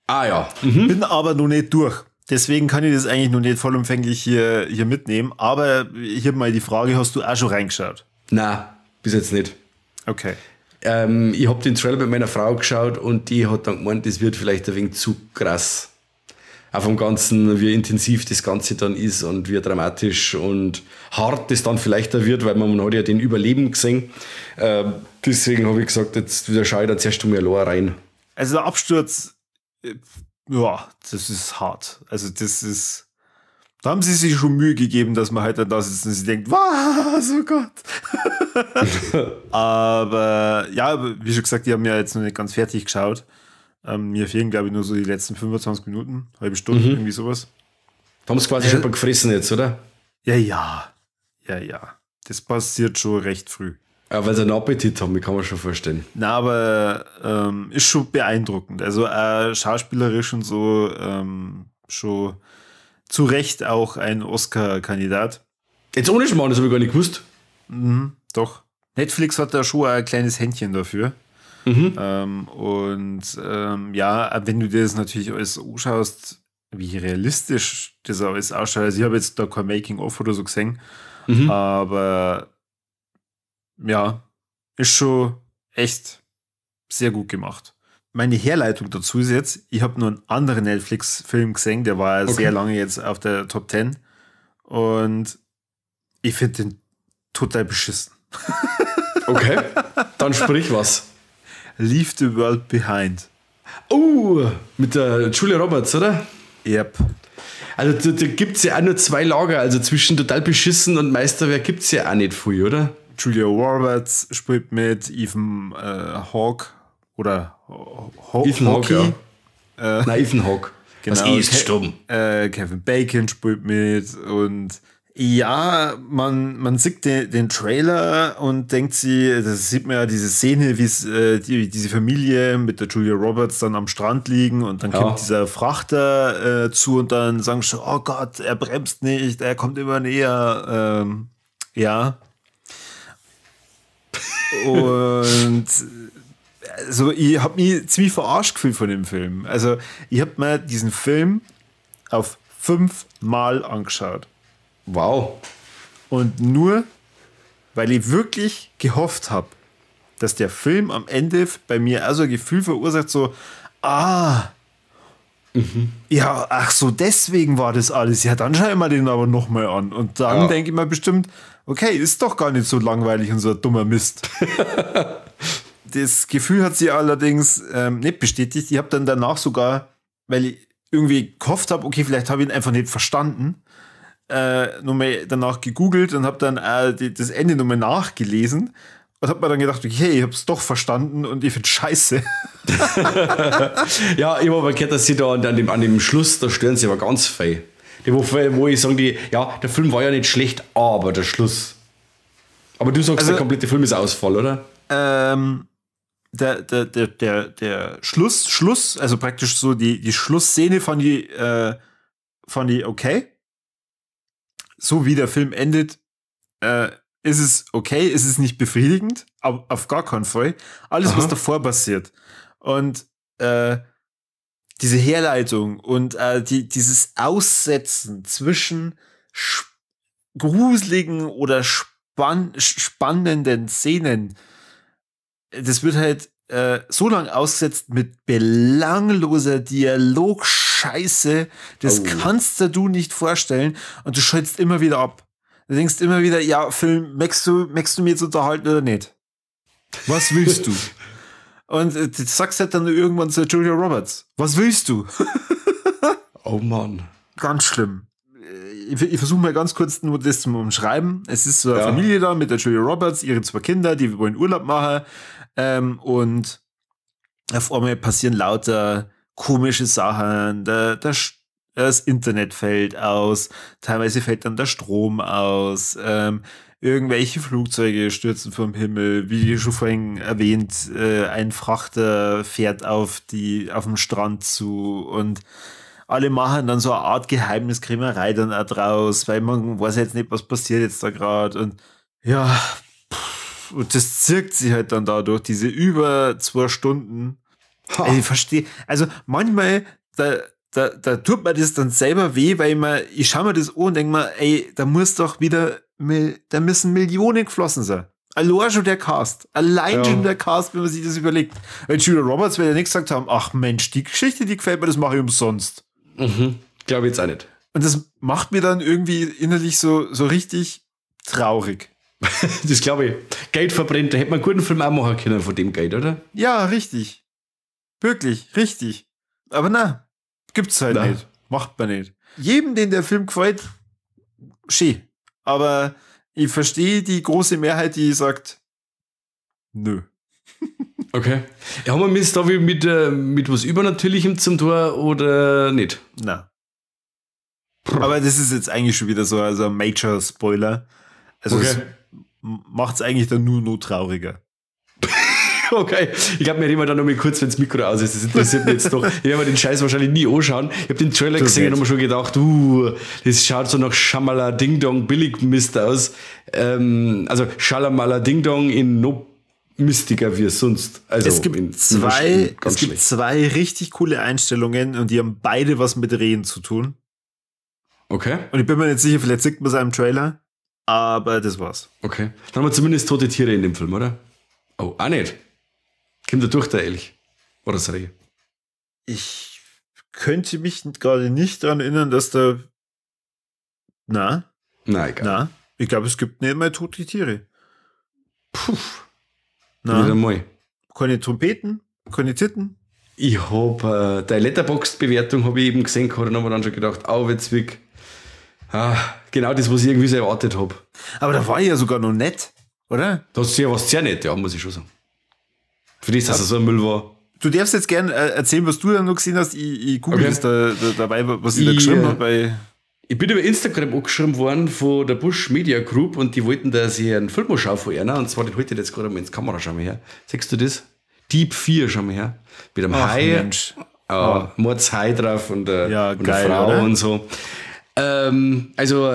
Ah ja. Mhm. Bin aber noch nicht durch. Deswegen kann ich das eigentlich noch nicht vollumfänglich hier mitnehmen. Aber ich habe mal die Frage, hast du auch schon reingeschaut? Na, bis jetzt nicht. Okay. Ich habe den Trailer mit meiner Frau geschaut und die hat dann gemeint, das wird vielleicht ein wenig zu krass. Auch vom Ganzen, wie intensiv das Ganze dann ist und wie dramatisch und hart das dann vielleicht auch wird, weil man hat ja den Überleben gesehen. Deswegen habe ich gesagt, jetzt wieder schaue ich da zuerst einmal allein rein. Also der Absturz, ja, das ist hart. Also das ist, da haben sie sich schon Mühe gegeben, dass man halt dann da sitzt und sich denkt, was, oh Gott. Aber ja, wie schon gesagt, die haben ja jetzt noch nicht ganz fertig geschaut. Mir fehlen, glaube ich, nur so die letzten 25 Minuten, halbe Stunde, irgendwie sowas. Da haben sie quasi schon gefressen jetzt, oder? Ja, ja. Ja, ja. Das passiert schon recht früh. Ja, weil sie einen Appetit haben, kann man schon vorstellen. Na, aber ist schon beeindruckend. Also schauspielerisch und so schon zu Recht auch ein Oscar-Kandidat. Jetzt ohne Schmarrn, das habe ich gar nicht gewusst. Mhm, doch. Netflix hat da schon ein kleines Händchen dafür. Mhm. Ja, wenn du dir das natürlich alles anschaust, wie realistisch das alles ausschaut. Also ich habe jetzt da kein Making-of oder so gesehen, aber ja, ist schon echt sehr gut gemacht. Meine Herleitung dazu ist jetzt, ich habe nur einen anderen Netflix-Film gesehen, der war sehr lange jetzt auf der Top 10 und ich finde den total beschissen. Okay, dann sprich was. Leave the World Behind. Oh, mit der Julia Roberts, oder? Yep. Also da gibt es ja auch nur 2 Lager, also zwischen total beschissen und Meisterwerk gibt es ja auch nicht viel, oder? Julia Roberts spielt mit, Ethan Hawke oder Ethan Hawke, ja. Nein, Ethan Hawke. Genau. Was ist stumm. Kevin Bacon spielt mit und ja, man sieht den Trailer und denkt sich, das sieht man ja diese Szene, wie diese Familie mit der Julia Roberts dann am Strand liegen und dann kommt dieser Frachter zu und dann sagen schon, oh Gott, er bremst nicht, er kommt immer näher. Ja. Und also ich habe mich ziemlich verarscht gefühlt von dem Film. Also ich habe mir diesen Film auf 5 Mal angeschaut. Wow. Und nur, weil ich wirklich gehofft habe, dass der Film am Ende bei mir also ein Gefühl verursacht, so, ja, ach so, deswegen war das alles. Ja, dann schaue ich mir den aber nochmal an. Und dann denke ich mir bestimmt, okay, ist doch gar nicht so langweilig und so ein dummer Mist. Das Gefühl hat sie allerdings nicht bestätigt. Ich habe dann danach sogar, weil ich irgendwie gehofft habe, okay, vielleicht habe ich ihn einfach nicht verstanden, nochmal danach gegoogelt und habe dann das Ende nochmal nachgelesen und hab mir dann gedacht, okay, ich hab's doch verstanden und ich find's scheiße. Ja, ich habe aber gehört, dass sie da an dem Schluss, da stören sie aber ganz fein. Wo ich sage, ja, der Film war ja nicht schlecht, aber der Schluss. Aber du sagst, also, der komplette Film ist Ausfall, oder? Der Schluss, also praktisch so die Schlussszene fand ich okay. So wie der Film endet, ist es okay, ist es nicht befriedigend, aber auf gar keinen Fall. Alles, was davor passiert. Und diese Herleitung und dieses Aussetzen zwischen gruseligen oder spannenden Szenen, das wird halt so lange ausgesetzt mit belangloser Dialogscheiße, das kannst du nicht vorstellen und du schaltest immer wieder ab. Du denkst immer wieder, ja, Film, möchtest du mir jetzt unterhalten oder nicht? Was willst du? Und du sagst halt dann irgendwann zu Julia Roberts, was willst du? Oh Mann. Ganz schlimm. Ich versuche mal ganz kurz nur das zu umschreiben. Es ist so eine Familie da mit der Julia Roberts, ihre zwei Kinder, die wollen Urlaub machen. Und auf einmal passieren lauter komische Sachen. Das Internet fällt aus, teilweise fällt dann der Strom aus, irgendwelche Flugzeuge stürzen vom Himmel, wie schon vorhin erwähnt, ein Frachter fährt auf dem Strand zu und alle machen dann so eine Art Geheimniskrämerei dann auch draus, weil man weiß jetzt nicht, was passiert jetzt da gerade und ja, und das zirkt sich halt dann dadurch, diese über 2 Stunden. Ich verstehe, also manchmal, da tut mir das dann selber weh, weil ich schaue mir das an und denke mir, ey, da muss doch wieder, da müssen Millionen geflossen sein. Allein schon der Cast. Allein schon der Cast, wenn man sich das überlegt. Weil Julia Roberts wird ja nicht gesagt haben, ach Mensch, die Geschichte, die gefällt mir, das mache ich umsonst. Mhm. Glaube ich jetzt auch nicht. Und das macht mir dann irgendwie innerlich so richtig traurig. Das glaube ich. Geld verbrennt, da hätte man einen guten Film auch machen können von dem Geld, oder? Ja, richtig. Wirklich, richtig. Aber na, gibt's halt nicht. Macht man nicht. Jedem, den der Film gefällt, schön. Aber ich verstehe die große Mehrheit, die sagt, nö. Okay. Ja, haben wir da wie mit was Übernatürlichem zum Tor oder nicht? Na. Aber das ist jetzt eigentlich schon wieder so also ein Major Spoiler. Also es macht es eigentlich dann nur noch trauriger. Okay, ich glaube, mir reden wir dann noch mal kurz, wenn das Mikro aus ist. Das interessiert mich jetzt doch. Ich werde mir den Scheiß wahrscheinlich nie anschauen. Ich habe den Trailer gesehen und habe mir schon gedacht, das schaut so nach Shamala Ding Dong Billig Mist aus. Also Shalamala Ding Dong in no mistiger wie sonst. Also es gibt zwei richtig coole Einstellungen und die haben beide was mit Rehen zu tun. Okay. Und ich bin mir nicht sicher, vielleicht sieht man es im Trailer, aber das war's. Okay. Dann haben wir zumindest tote Tiere in dem Film, oder? Oh, auch nicht. Kommt da durch der Elch? Oder das Reh? Ich könnte mich gerade nicht daran erinnern, dass da. Na? Na, egal. Na, ich glaube, es gibt nicht mal tote Tiere. Puh. Na. Nicht einmal. Keine Trompeten, keine Titten. Ich habe deine Letterboxd-Bewertung habe ich eben gesehen und habe mir dann schon gedacht, au, witzig. Ah, genau das, was ich irgendwie so erwartet habe. Aber da war ich ja sogar noch nett, oder? Das ist ja was sehr nett, ja, muss ich schon sagen. Für das, dass er so ein Müll war. Du darfst jetzt gern erzählen, was du dann noch gesehen hast. Ich google das da dabei, was ich da geschrieben habe. Ich bin über Instagram angeschrieben worden von der Busch Media Group und die wollten, dass ich einen Film schaue von einer. Und zwar, den heute jetzt gerade mal ins Kamera, schau mal her. Siehst du das? Deep 4, schau mal her. Mit einem Hai. Mensch. Mordshai drauf und, ja, und geil, eine Frau, oder? Und so. Also,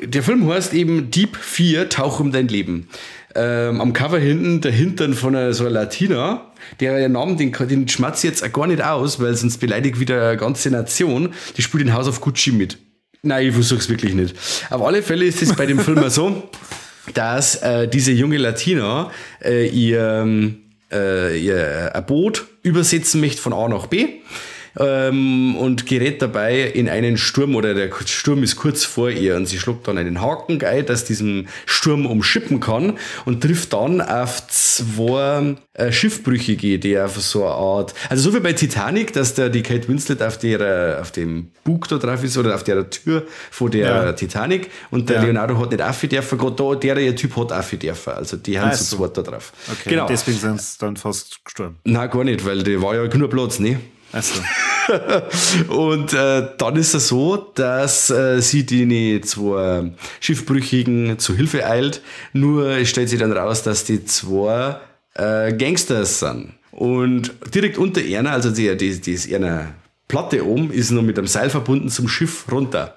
der Film heißt eben Deep 4, Tauch um dein Leben. Am Cover hinten der Hintern von einer, so einer Latina, der ihren Namen, den schmatzt jetzt auch gar nicht aus, weil sonst beleidigt wieder eine ganze Nation. Die spielt in House of Gucci mit. Nein, ich versuch's wirklich nicht. Auf alle Fälle ist es bei dem Film so, dass diese junge Latina ihr Boot übersetzen möchte von A nach B. und gerät dabei in einen Sturm, oder der Sturm ist kurz vor ihr und sie schlägt dann einen Haken ein, dass diesen Sturm umschippen kann und trifft dann auf zwei Schiffbrüchige, die auf so eine Art, also so wie bei Titanic, dass da die Kate Winslet auf dem Bug da drauf ist oder auf der Tür von der Titanic und der Leonardo hat nicht auf dürfen, gerade da, der ihr Typ hat auf dürfen, also die haben so zweit da drauf. Okay, genau. Deswegen sind sie dann fast gestorben. Nein, gar nicht, weil die war ja genug Platz, ne? Ach so. Und dann ist es so, dass sie die zwei Schiffbrüchigen zu Hilfe eilt. Nur stellt sich dann raus, dass die zwei Gangsters sind. Und direkt unter einer, also die ist einer Platte oben, ist noch mit einem Seil verbunden zum Schiff runter.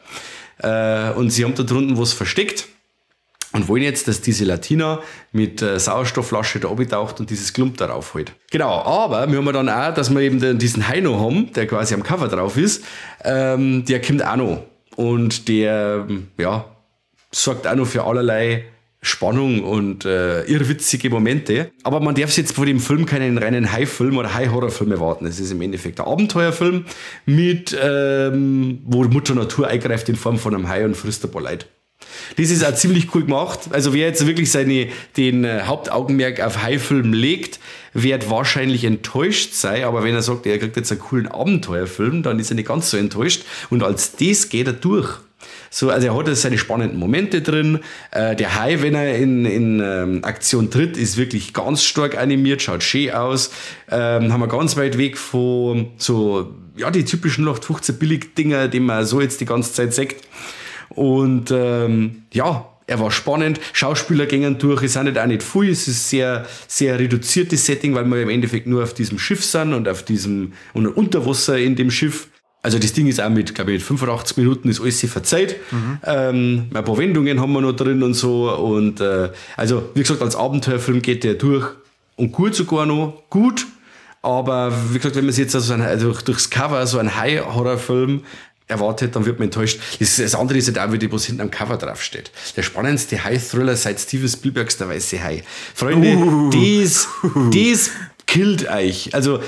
Und sie haben da drunten was versteckt. Und wollen jetzt, dass diese Latina mit Sauerstoffflasche da abtaucht und dieses Klump darauf holt. Genau, aber wir haben dann auch, dass wir eben diesen Hai noch haben, der quasi am Cover drauf ist, der kommt auch noch. Und der, ja, sorgt auch noch für allerlei Spannung und irrwitzige Momente. Aber man darf sich jetzt vor dem Film keinen reinen Hai-Film oder Hai-Horror-Film erwarten. Es ist im Endeffekt ein Abenteuerfilm mit, wo Mutter Natur eingreift in Form von einem Hai und frisst ein paar Leute. Das ist auch ziemlich cool gemacht. Also wer jetzt wirklich den Hauptaugenmerk auf Hai-Film legt, wird wahrscheinlich enttäuscht sein. Aber wenn er sagt, er kriegt jetzt einen coolen Abenteuerfilm, dann ist er nicht ganz so enttäuscht. Und als das geht er durch. So, also er hat seine spannenden Momente drin. Der Hai, wenn er in Aktion tritt, ist wirklich ganz stark animiert, schaut schön aus. Haben wir ganz weit weg von so, ja, die typischen 0815 Billig-Dinger, die man so jetzt die ganze Zeit sieht. Und ja, er war spannend. Schauspieler gingen durch, es sind auch nicht viel, es ist sehr, sehr reduziertes Setting, weil wir im Endeffekt nur auf diesem Schiff sind und auf diesem und unter Wasser in dem Schiff. Also das Ding ist auch mit, glaube ich, mit 85 Minuten ist alles verzeiht. Mhm. Ein paar Wendungen haben wir noch drin und so. Und also, wie gesagt, als Abenteuerfilm geht der durch und gut sogar noch, gut. Aber wie gesagt, wenn man sich jetzt also durchs Cover so einen Hai-Horrorfilm erwartet, dann wird man enttäuscht. Das andere ist halt auch, wie was hinten am Cover draufsteht. Der spannendste Hai-Thriller seit Steven Spielbergs Der Weiße Hai. Freunde, das killt euch. Also,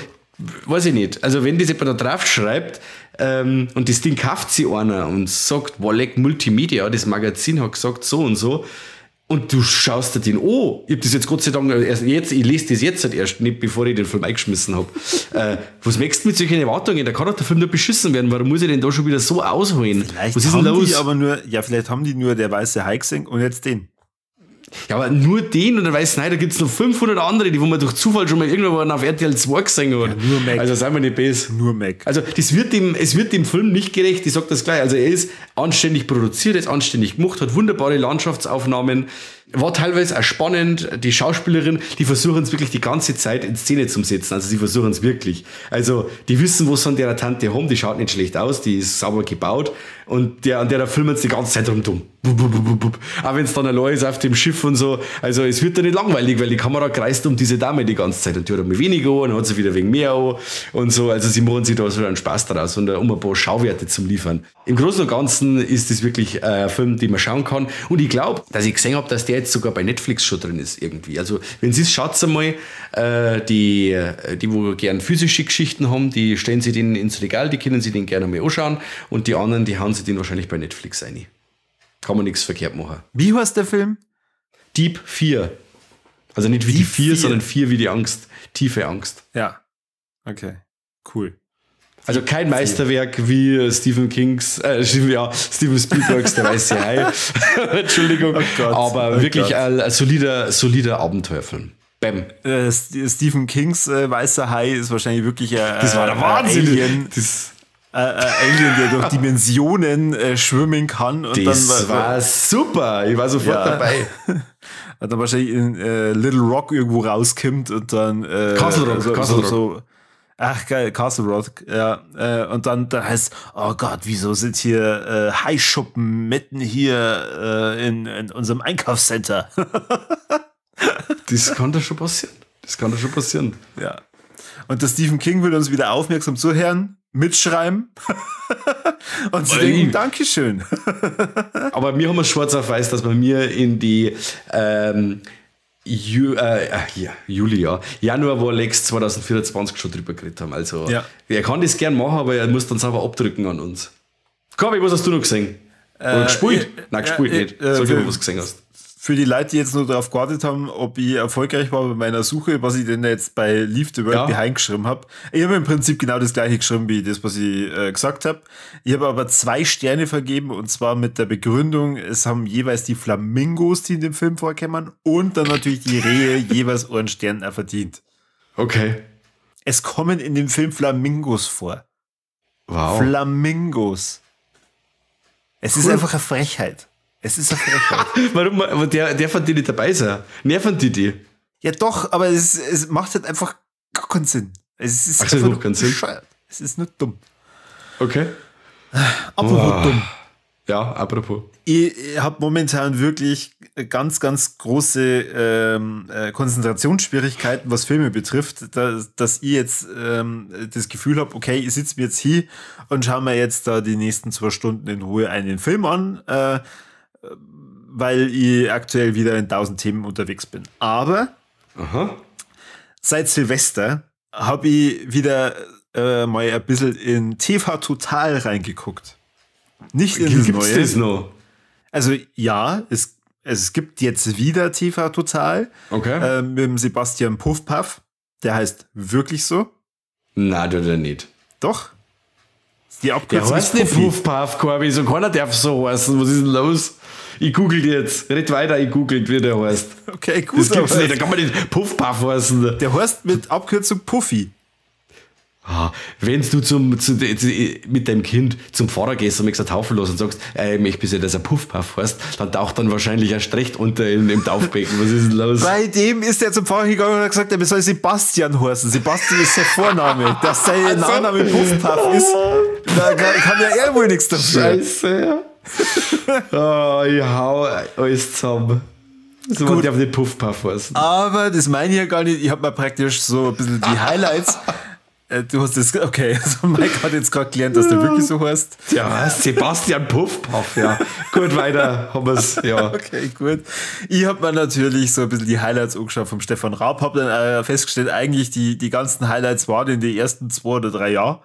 weiß ich nicht. Also, wenn das jemand da drauf schreibt, und das Ding kauft sich einer und sagt, Wallek Multimedia, das Magazin hat gesagt so und so, und du schaust dir den an. Ich hab das jetzt Gott sei Dank erst jetzt, ich lese das jetzt halt erst, nicht bevor ich den Film eingeschmissen hab. Was möchtest du mit solchen Erwartungen? Da kann doch der Film nur beschissen werden. Warum muss ich denn da schon wieder so ausholen? Vielleicht was ist denn los? Die aber nur, ja, vielleicht haben die nur der weiße Hai gesehen und jetzt den. Ja, aber nur den und der weißen Hai, da gibt es noch 500 andere, die wo man durch Zufall schon mal irgendwann auf RTL 2 gesehen hat. Ja, nur Mac. Also seien wir nicht böse. Nur Mac. Also das wird dem, es wird dem Film nicht gerecht, ich sag das gleich. Also er ist anständig produziert, er ist anständig gemacht, hat wunderbare Landschaftsaufnahmen, war teilweise auch spannend. Die Schauspielerin, die versuchen es wirklich die ganze Zeit in Szene zu setzen. Also sie versuchen es wirklich. Also die wissen, was sie an der Tante haben, die schaut nicht schlecht aus, die ist sauber gebaut und der, an der filmen sie die ganze Zeit rumdumm. Auch wenn es dann allein ist auf dem Schiff und so. Also es wird da nicht langweilig, weil die Kamera kreist um diese Dame die ganze Zeit und die hat einmal weniger an, hat sie wieder wegen mehr an und so. Also sie machen sich da so einen Spaß daraus und um ein paar Schauwerte zum Liefern. Im Großen und Ganzen ist das wirklich ein Film, den man schauen kann. Und ich glaube, dass ich gesehen habe, dass der jetzt sogar bei Netflix schon drin ist irgendwie. Also wenn sie es schaut einmal, die wo gern physische Geschichten haben, die stellen sie den ins Regal, die können sie den gerne mal anschauen und die anderen, die hauen sie den wahrscheinlich bei Netflix rein. Kann man nichts verkehrt machen. Wie heißt der Film? Deep 4. Also nicht wie Deep die 4, sondern 4 wie die Angst. Tiefe Angst. Ja. Okay. Cool. Also kein Meisterwerk wie Stephen Kings, Steven Spielbergs Der Weiße Hai. Entschuldigung. Oh Gott, aber wirklich ein solider Abenteuerfilm. Bam. Stephen Kings Weißer Hai ist wahrscheinlich wirklich ein das war der Wahnsinn. Alien. Alien, der durch Dimensionen schwimmen kann. Und das dann war super. Ich war sofort dabei. Hat dann wahrscheinlich in Little Rock irgendwo rauskommt und dann Castle Rock. Castle Rock. Ach geil, Castle Rock, ja. Und dann heißt, oh Gott, wieso sind hier Haischuppen mitten hier in unserem Einkaufscenter? Das kann doch schon passieren. Das kann doch schon passieren. Ja. Und der Stephen King will uns wieder aufmerksam zuhören, mitschreiben und sie denken, Dankeschön. Aber mir haben wir schwarz auf weiß, dass man mir in die Juli, ja. Januar Warlex 2024 schon drüber geredet haben. Also, ja. Er kann das gern machen, aber er muss dann sauber abdrücken an uns. Corby, was hast du noch gesehen? Oder gespielt? Nein, gespielt nicht. Sag mal, was du gesehen hast. Für die Leute, die jetzt nur darauf gewartet haben, ob ich erfolgreich war bei meiner Suche, was ich denn jetzt bei Leave the World Behind geschrieben habe. Ich habe im Prinzip genau das gleiche geschrieben, wie das, was ich gesagt habe. Ich habe aber 2 Sterne vergeben, und zwar mit der Begründung, es haben jeweils die Flamingos, die in dem Film vorkommen, und dann natürlich die Rehe jeweils einen Stern verdient. Okay. Es kommen in dem Film Flamingos vor. Wow. Flamingos. Es ist einfach eine Frechheit. Es ist eine Frechheit. Warum? Aber der fand die nicht dabei sein. Nerven die? Ja doch, aber es macht halt einfach gar keinen Sinn. Es ist einfach nur keinen Sinn. Bescheuert. Es ist nur dumm. Okay. Apropos dumm. Ja, apropos. Ich habe momentan wirklich ganz, ganz große Konzentrationsschwierigkeiten, was Filme betrifft, dass ich jetzt das Gefühl habe, okay, ich sitze mir jetzt hier und schaue mir jetzt da die nächsten 2 Stunden in Ruhe einen Film an, weil ich aktuell wieder in 1000 Themen unterwegs bin. Aber seit Silvester habe ich wieder mal ein bisschen in TV Total reingeguckt. Nicht in das Gibt's Neue. Das noch? Also ja, es gibt jetzt wieder TV Total. Okay. Mit dem Sebastian Puffpaff. Der heißt wirklich so. Nein, tut er nicht. Doch. Die Abkürzung Der heißt nicht Puffpaff, Corby. So keiner darf so heißen. Was ist denn los? Ich google jetzt. Red weiter, ich google, wie der heißt. Okay, gut. Das gibt's nicht. Da kann man nicht Puffpaff heißen. Der heißt mit Abkürzung Puffy. Ah, wenn du mit deinem Kind zum Pfarrer gehst und möchtest taufen lassen und sagst, ich möchte bitte, dass er Puffpaff heißt, dann taucht dann wahrscheinlich erst recht unter im Taufbecken. Was ist denn los? Bei dem ist er zum Pfarrer gegangen und hat gesagt, er soll Sebastian heißen. Sebastian ist sein Vorname. Dass sein Nachname Puffpaff ist, da kann ja er wohl nichts dafür. Scheiße, ja. Oh, ich hau alles zusammen. So, man darf nicht Puffpaff heißen. Aber das meine ich ja gar nicht. Ich hab mir praktisch so ein bisschen die Highlights. Du hast das, okay, also Mike hat jetzt gerade gelernt, dass der wirklich so heißt. Ja, was? Sebastian Puffpaff, ja. Gut, weiter haben wir's, ja. Okay, gut. Ich habe mir natürlich so ein bisschen die Highlights angeschaut vom Stefan Raab, hab dann festgestellt, eigentlich die ganzen Highlights waren in den ersten 2 oder 3 Jahren.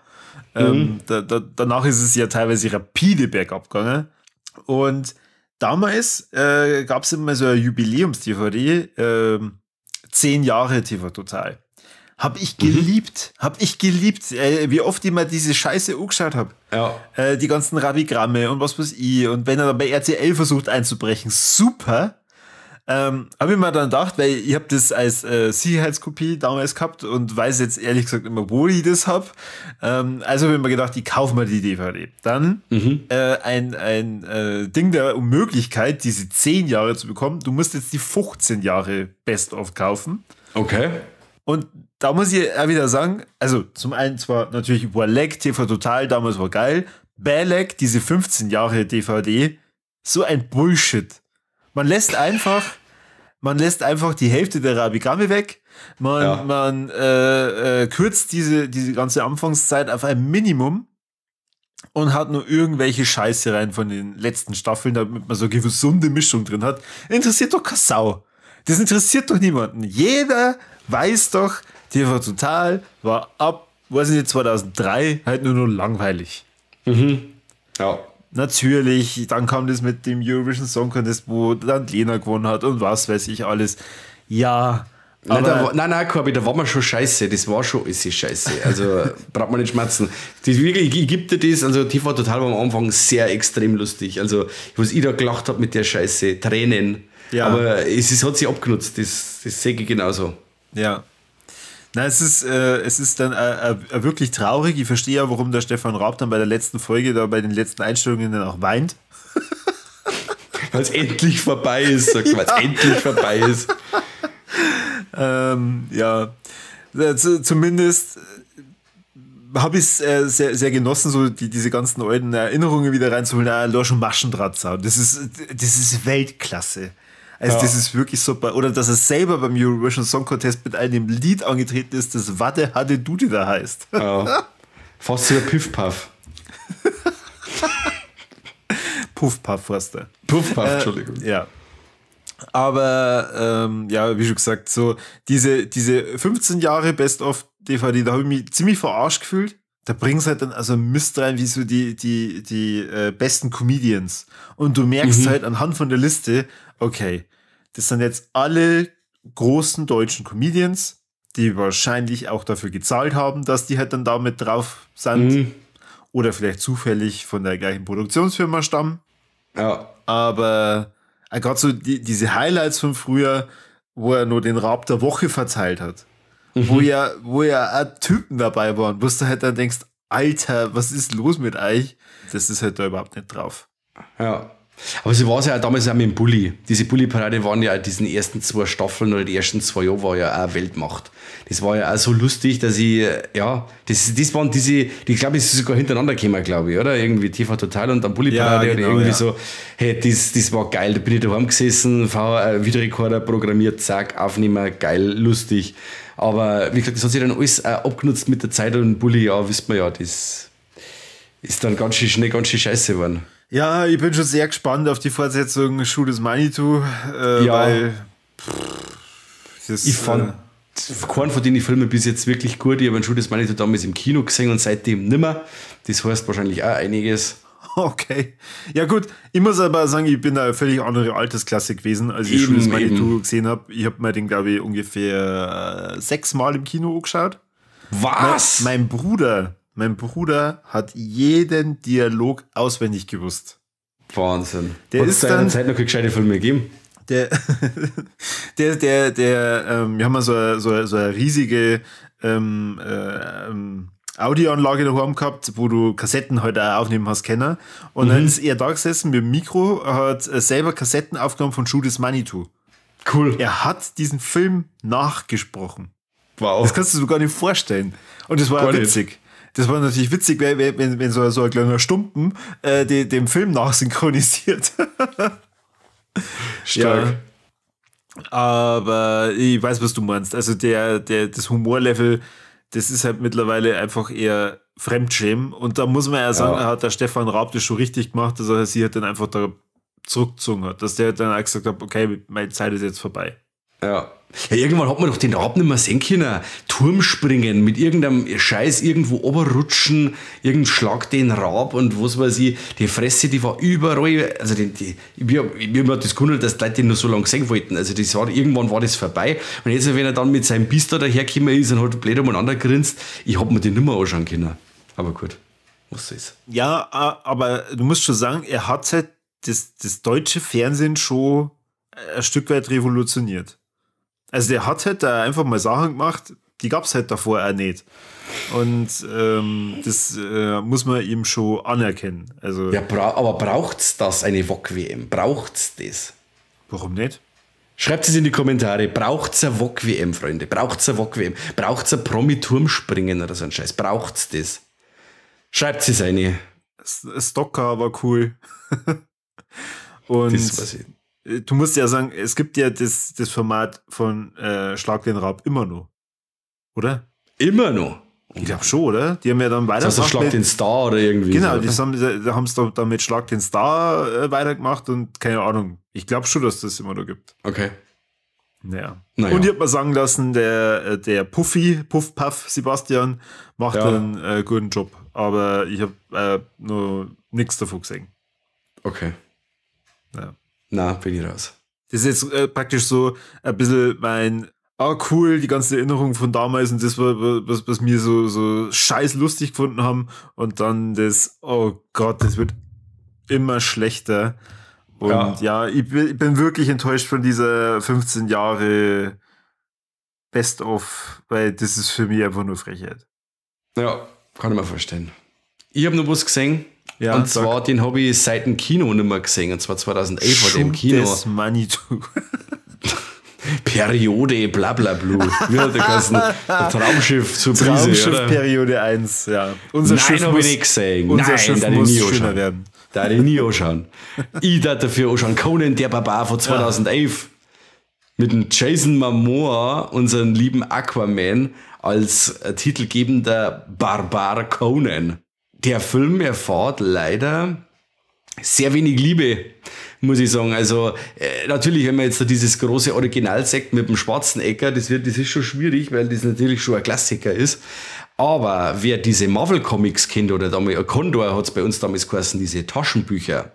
Danach ist es ja teilweise rapide bergab gegangen. Und damals gab es immer so eine Jubiläums-DVD, 10 Jahre TV Total. Hab ich geliebt. Hab ich geliebt. Wie oft ich mir diese Scheiße angeschaut hab. Ja. Die ganzen Rabigramme und was weiß ich. Und wenn er dann bei RTL versucht einzubrechen, super. Hab ich mir dann gedacht, weil ich hab das als Sicherheitskopie damals gehabt und weiß jetzt ehrlich gesagt immer, wo ich das hab. Also hab ich mir gedacht, ich kaufe mir die DVD. Dann ein Ding der Unmöglichkeit, diese 10 Jahre zu bekommen. Du musst jetzt die 15 Jahre Best-of kaufen. Okay. Und da muss ich auch wieder sagen, also zum einen zwar natürlich Warleck, TV Total, damals war geil, Belek, diese 15 Jahre DVD, so ein Bullshit. Man lässt einfach die Hälfte der Rabigramme weg, man kürzt diese ganze Anfangszeit auf ein Minimum und hat nur irgendwelche Scheiße rein von den letzten Staffeln, damit man so eine gesunde Mischung drin hat. Interessiert doch keine Sau. Das interessiert doch niemanden. Jeder weiß doch, TV Total war ab, weiß ich nicht, 2003 halt nur noch langweilig. Mhm. Ja. Natürlich, dann kam das mit dem Eurovision Song Contest, wo dann Lena gewonnen hat und was weiß ich alles. Ja. Aber nein, Corby, da war man schon scheiße. Das war schon alles scheiße. Also braucht man nicht schmerzen. Das wirklich, ich gebe dir das, also TV Total war am Anfang sehr extrem lustig. Also, was ich da gelacht habe mit der Scheiße, Tränen. Ja. Aber es hat sich abgenutzt, das sehe ich genauso. Ja. Na, es ist dann wirklich traurig. Ich verstehe ja, warum der Stefan Raab dann bei der letzten Folge, da bei den letzten Einstellungen dann auch weint. Weil es endlich vorbei ist, sagt man, weil es endlich vorbei ist. Ja, zumindest habe ich es sehr, sehr genossen, so diese ganzen alten Erinnerungen wieder reinzuholen. Ah, Lorsch und Maschendrahtzaun, das ist Weltklasse. Also ja. Das ist wirklich super. Oder dass er selber beim Eurovision Song Contest mit einem Lied angetreten ist, das Watte Hadde Dude da heißt. Ja. Fast wie der Piff-Puff. Puff-Puff heißt der. Puff-Puff, Entschuldigung. Ja. Aber ja, wie schon gesagt, so diese 15 Jahre Best-of DVD, da habe ich mich ziemlich verarscht gefühlt. Da bringen sie halt dann also Mist rein, wie so die besten Comedians. Und du merkst halt anhand von der Liste, okay, das sind jetzt alle großen deutschen Comedians, die wahrscheinlich auch dafür gezahlt haben, dass die halt dann da mit drauf sind. Mhm. Oder vielleicht zufällig von der gleichen Produktionsfirma stammen. Ja. Aber gerade so diese Highlights von früher, wo er nur den Raab der Woche verteilt hat. Mhm. Wo ja auch Typen dabei waren, wo du halt dann denkst, Alter, was ist los mit euch? Das ist halt da überhaupt nicht drauf. Ja. Aber so war es ja auch damals auch mit dem Bully. Diese Bully-Parade waren ja auch diesen ersten 2 Staffeln oder die ersten 2 Jahre war ja auch Weltmacht. Das war ja auch so lustig, dass ich, ja, das waren diese, die glaube ich, ist sogar hintereinander gekommen, glaube ich, oder? Irgendwie TV Total und dann Bully-Parade, ja, genau, oder irgendwie ja. So. Hey, das war geil. Da bin ich daheim gesessen, Videorekorder programmiert, zack, aufnehmen, geil, lustig. Aber wie gesagt, das hat sich dann alles abgenutzt mit der Zeit und Bully, ja, wisst man ja, das ist dann ganz schön schnell, ganz schön scheiße geworden. Ja, ich bin schon sehr gespannt auf die Fortsetzung Schuh des Manitou, ja. Weil das, ich fand keinen von den Filmen bis jetzt wirklich gut. Ich habe Schuh des Manitou damals im Kino gesehen und seitdem nimmer. Das heißt wahrscheinlich auch einiges. Okay. Ja gut, ich muss aber sagen, ich bin da eine völlig andere Altersklasse gewesen, als ich Schuh des Manitou gesehen habe. Ich habe mir den, glaube ich, ungefähr 6 Mal im Kino angeschaut. Was? Mein Bruder hat jeden Dialog auswendig gewusst. Wahnsinn. Der ist dann Zeit noch keine gescheite Filme gegeben. Wir haben mal so eine riesige Audioanlage daheim gehabt, wo du Kassetten halt auch aufnehmen hast können. Und dann ist er da gesessen mit dem Mikro, hat selber Kassetten aufgenommen von Schuh des Manitou. Cool. Er hat diesen Film nachgesprochen. Wow. Das kannst du dir gar nicht vorstellen. Und das war witzig. Nicht. Das war natürlich witzig, wenn so ein kleiner Stumpen dem Film nachsynchronisiert. Stark. Ja. Aber ich weiß, was du meinst. Also das Humorlevel, das ist halt mittlerweile einfach eher Fremdschämen. Und da muss man ja sagen, hat der Stefan Raab das schon richtig gemacht, dass er sich halt dann einfach da zurückgezogen hat. Dass der dann auch gesagt hat, okay, meine Zeit ist jetzt vorbei. Ja. Ja, irgendwann hat man doch den Raab nicht mehr sehen können. Turmspringen, mit irgendeinem Scheiß irgendwo runterrutschen, irgendein Schlag den Raab und was weiß ich. Die Fresse, die war überall. Also mir hat das gewundert, dass die Leute den nur so lange sehen wollten. Also das war, irgendwann war das vorbei. Und jetzt, wenn er dann mit seinem Biest da dahergekommen ist und hat blöd umeinander grinst, ich hab mir den nicht mehr anschauen können. Aber gut, was soll's. Ja, aber du musst schon sagen, er hat halt das deutsche Fernsehen schon ein Stück weit revolutioniert. Also der hat halt da einfach mal Sachen gemacht, die gab es halt davor auch nicht. Und das muss man ihm schon anerkennen. Also, ja, aber braucht's das, eine Wok-WM? Braucht's das? Warum nicht? Schreibt es in die Kommentare. Braucht's eine Wok-WM, Freunde? Braucht's eine Wok-WM? Braucht's ein Promi-Turmspringen oder so ein Scheiß? Braucht's das? Schreibt es rein. Stocker war cool. Und das weiß ich. Du musst ja sagen, es gibt ja das Format von Schlag den Raab immer noch. Oder? Immer noch? Ich glaube schon, oder? Die haben ja dann weitergemacht. Das heißt, Schlag den Star oder irgendwie. Genau, so, die haben es dann mit Schlag den Star weitergemacht und keine Ahnung. Ich glaube schon, dass das immer noch gibt. Okay. Naja. Und ich habe mal sagen lassen, der Puffy, Puff Puff Sebastian, macht einen guten Job. Aber ich habe noch nichts davon gesehen. Okay. Ja. Na, bin ich raus. Das ist jetzt praktisch so ein bisschen mein, cool, die ganze Erinnerung von damals und das, was wir so scheiß lustig gefunden haben und dann das, oh Gott, das wird immer schlechter. Und ja, ich bin wirklich enttäuscht von dieser 15 Jahre Best-of, weil das ist für mich einfach nur Frechheit. Ja, kann ich mir vorstellen. Ich habe noch was gesehen. Ja, und zwar, den habe ich seit dem Kino nicht mehr gesehen. Und zwar 2011 war der im Kino. Des Manitou. Periode, bla bla blu. Wie hat der geheißen? Traumschiff zur Brise, Traumschiff oder? Periode 1, ja. Unser Nein, Schiff habe muss, ich nicht gesehen. Unser Nein, Schiff muss schöner werden. Da ich nie anschauen. Ich darf dafür anschauen. Conan, der Barbar von 2011. Ja. Mit dem Jason Momoa, unseren lieben Aquaman, als titelgebender Barbar Conan. Der Film erfahrt leider Sehr wenig Liebe, muss ich sagen. Also natürlich, wenn man jetzt da dieses große Original sagt mit dem Schwarzenegger, das ist schon schwierig, weil das natürlich schon ein Klassiker ist. Aber wer diese Marvel Comics kennt oder damals, Condor hat es bei uns damals geheißen, diese Taschenbücher.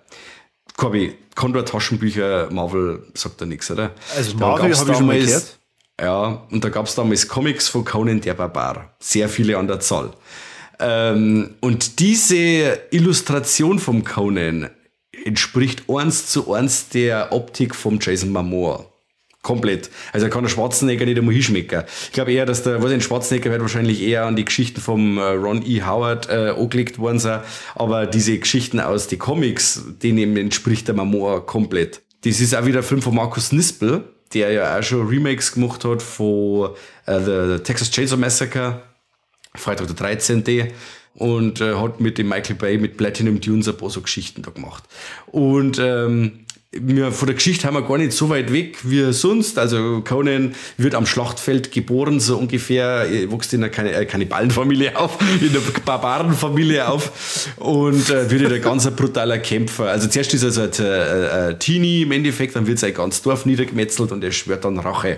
Corby, Condor Taschenbücher, Marvel sagt da nichts, oder? Also Marvel habe ich schon mal gehört. Ja, und da gab es damals Comics von Conan der Barbar. Sehr viele an der Zahl. Und diese Illustration vom Conan entspricht 1:1 der Optik vom Jason Momoa. Komplett. Also kann der Schwarzenegger nicht einmal hinschmecken. Ich glaube eher, dass der, was ein Schwarzenegger wird wahrscheinlich eher an die Geschichten vom Ron E. Howard angelegt worden sein, aber diese Geschichten aus den Comics, denen entspricht der Momoa komplett. Das ist auch wieder ein Film von Markus Nispel, der ja auch schon Remakes gemacht hat von The Texas Chainsaw Massacre, Freitag der 13. Und hat mit dem Michael Bay, mit Platinum Dunes ein paar so Geschichten da gemacht. Und wir von der Geschichte haben wir gar nicht so weit weg wie sonst. Also Conan wird am Schlachtfeld geboren, so ungefähr, wächst in einer Kannibalenfamilie auf, in einer Barbarenfamilie auf und wird ein ganz brutaler Kämpfer. Also zuerst ist er so ein Teenie im Endeffekt, dann wird sein ganzes Dorf niedergemetzelt und er schwört dann Rache.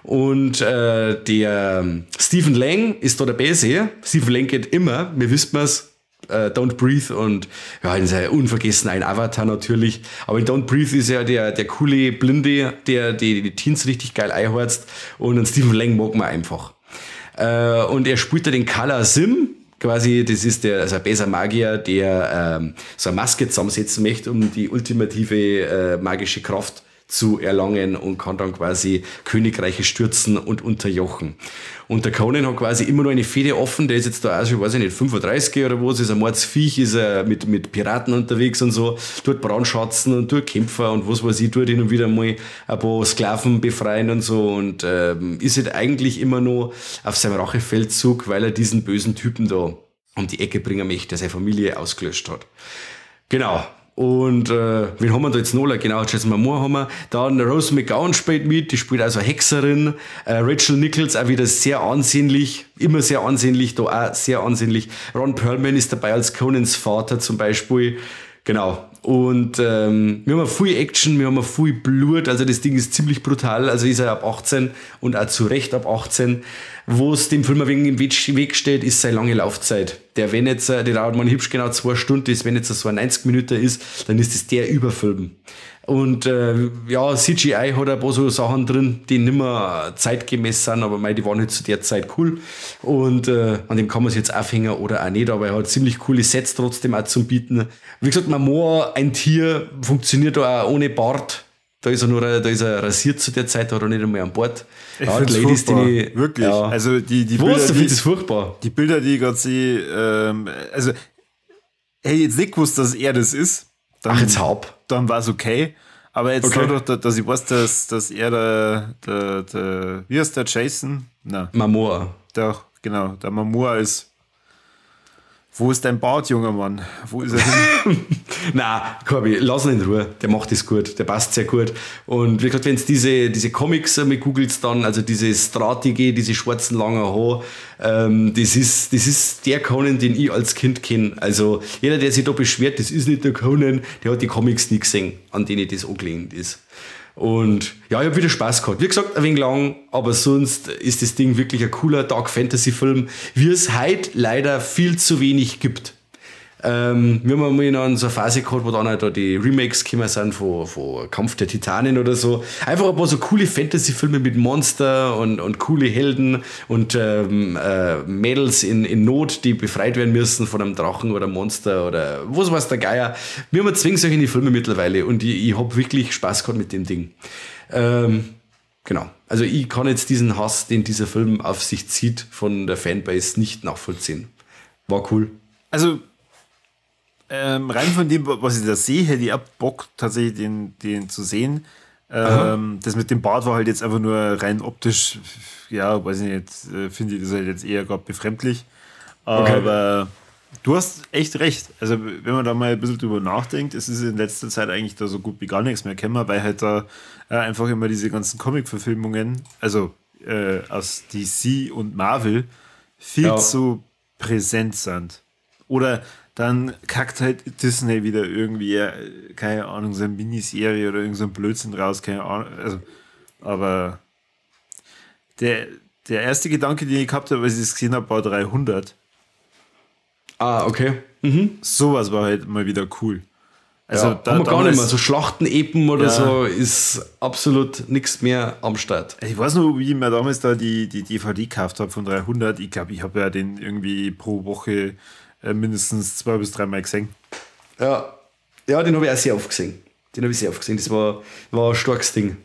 Und der Stephen Lang ist da der Beste. Stephen Lang geht immer, wir wissen es. Don't Breathe und ja, in seinem unvergessen ein Avatar natürlich. Aber in Don't Breathe ist ja der coole Blinde, der die Teens richtig geil einhorzt. Und Stephen Lang mag man einfach. Und er spielt da den Kala Sim, quasi, das ist der, also ein besser Magier, der so eine Maske zusammensetzen möchte, um die ultimative magische Kraft zu erlangen und kann dann quasi Königreiche stürzen und unterjochen. Und der Conan hat quasi immer noch eine Fehde offen, der ist jetzt da auch schon, weiß ich nicht, 35 oder was, ist ein Mordsviech, ist er mit Piraten unterwegs und so, tut Brandschatzen und tut Kämpfer und was weiß ich, tut hin und wieder mal ein paar Sklaven befreien und so und ist halt eigentlich immer noch auf seinem Rachefeldzug, weil er diesen bösen Typen da um die Ecke bringen möchte, der seine Familie ausgelöscht hat. Genau. Und wen haben wir da jetzt noch? Genau, Jason Momoa haben wir. Dann Rose McGowan spielt mit, die spielt also Hexerin. Rachel Nichols auch wieder sehr ansehnlich, immer sehr ansehnlich, da auch sehr ansehnlich. Ron Perlman ist dabei als Conans Vater zum Beispiel. Genau. Und wir haben viel Action, wir haben viel Blut, also das Ding ist ziemlich brutal, also ist er ab 18 und auch zu Recht ab 18. Wo es dem Film ein wenig im Weg steht, ist seine lange Laufzeit. Der, wenn jetzt, der dauert man hübsch genau 2 Stunden, ist, wenn jetzt so ein 90 Minuten ist, dann ist das der Überfilm. Und ja, CGI hat ein paar so Sachen drin, die nicht mehr zeitgemäß sind, aber mei, die waren halt zu der Zeit cool. Und an dem kann man sich jetzt aufhängen oder auch nicht, aber er hat ziemlich coole Sets trotzdem auch zum Bieten. Wie gesagt, Momoa, ein Tier, funktioniert da auch ohne Bart. Da ist er nur, da ist er rasiert zu der Zeit, hat er nicht einmal an Bord. Ich ja, find's Ladies, furchtbar. Die, wirklich. Ja. Also die Bilder, die, das furchtbar. Die Bilder, die ich gerade sehe, also hätte ich jetzt nicht gewusst, dass er das ist. Dann, ach, jetzt hab. Dann war es okay. Aber jetzt okay. Dadurch, dass ich weiß, dass er der wie heißt der, Jason? Nein. Momoa. Der, genau, der Momoa ist. Wo ist dein Bart, junger Mann? Wo ist er hin? Na, Corby, lass ihn in Ruhe. Der macht das gut. Der passt sehr gut. Und wie gesagt, wenn es diese Comics mit googelt dann, also diese Strategie, diese schwarzen langen Haare, das ist der Conan, den ich als Kind kenne. Also jeder, der sich da beschwert, das ist nicht der Conan, der hat die Comics nie gesehen, an denen das angelehnt ist. Und ja, ich habe wieder Spaß gehabt. Wie gesagt, ein wenig lang, aber sonst ist das Ding wirklich ein cooler Dark Fantasy Film, wie es heute leider viel zu wenig gibt. Wir haben einmal in so einer Phase gehabt, wo dann halt da die Remakes gekommen sind von Kampf der Titanen oder so. Einfach ein paar so coole Fantasy-Filme mit Monster und coole Helden und Mädels in Not, die befreit werden müssen von einem Drachen oder Monster oder was weiß der Geier. Wir haben zwingen solche in die Filme mittlerweile und ich hab wirklich Spaß gehabt mit dem Ding. Genau. Also ich kann jetzt diesen Hass, den dieser Film auf sich zieht, von der Fanbase nicht nachvollziehen. War cool. Also rein von dem, was ich da sehe, hätte ich auch Bock, tatsächlich den zu sehen. Das mit dem Bart war halt jetzt einfach nur rein optisch, ja, weiß ich nicht, finde ich das halt jetzt eher gerade befremdlich. Aber okay. Du hast echt recht. Also, wenn man da mal ein bisschen drüber nachdenkt, es ist in letzter Zeit eigentlich da so gut wie gar nichts mehr gekommen, weil halt da einfach immer diese ganzen Comic-Verfilmungen, also aus DC und Marvel, viel zu präsent sind. Oder Dann kackt halt Disney wieder irgendwie, keine Ahnung, so eine Miniserie oder irgend so ein Blödsinn raus, keine Ahnung. Also, aber der erste Gedanke, den ich gehabt habe, als ich es gesehen habe, war 300. Ah, okay. Mhm. Sowas war halt mal wieder cool. Also ja, da haben wir gar nicht mehr. So Schlachtenepen oder so ist absolut nichts mehr am Start. Ich weiß noch, wie ich mir damals da die DVD gekauft habe von 300. Ich glaube, ich habe ja den irgendwie pro Woche mindestens 2 bis 3 Mal gesehen. Ja, ja, den habe ich auch sehr oft gesehen. Das war ein starkes Ding.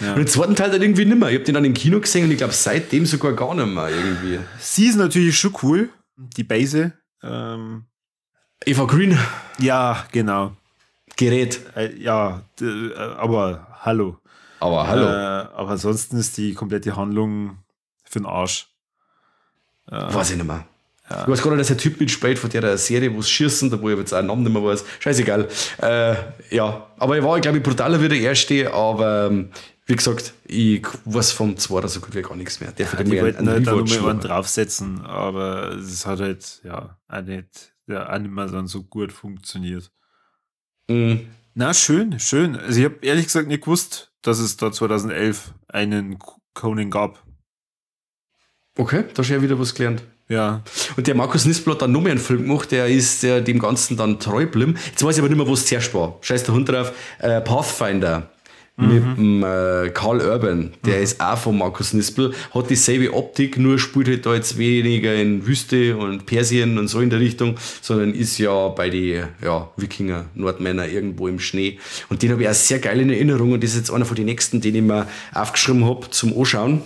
Ja. Und den zweiten Teil dann irgendwie nicht mehr. Ich habe den dann im Kino gesehen und ich glaube seitdem sogar gar nicht mehr irgendwie. Sie ist natürlich schon cool, die Base. Eva Green? Ja, genau. Gerät. Ja, aber hallo. Aber hallo. Aber ansonsten ist die komplette Handlung für den Arsch. Weiß ich nicht mehr. Ja. Ich weiß gar nicht, dass der Typ mitspielt von der Serie, wo es schießen, da wo ich jetzt auch einen Namen nicht mehr weiß. Scheißegal. Ja, aber er war, glaube ich, brutaler wie der erste, aber wie gesagt, ich weiß vom zweiten so gut wie gar nichts mehr. Der ja, die wollten halt da nochmal einen draufsetzen, aber es hat halt, ja, auch nicht, ja, auch nicht mehr dann so gut funktioniert. Mhm. Na, schön, schön. Also ich habe ehrlich gesagt nicht gewusst, dass es da 2011 einen Conan gab. Okay, da hast du ja wieder was gelernt. Ja. Und der Markus Nispel hat dann noch mehr einen Film gemacht, der ist dem Ganzen dann treu geblieben. Jetzt weiß ich aber nicht mehr, wo es zuerst war. Scheiß der Hund drauf. Pathfinder mit dem Karl Urban, der ist auch von Markus Nispel, hat dieselbe Optik, nur spielt halt da jetzt weniger in Wüste und Persien und so in der Richtung, sondern ist ja bei den Wikinger, Nordmänner irgendwo im Schnee. Und den habe ich auch sehr geil in Erinnerung und das ist jetzt einer von den nächsten, den ich mir aufgeschrieben habe zum Anschauen.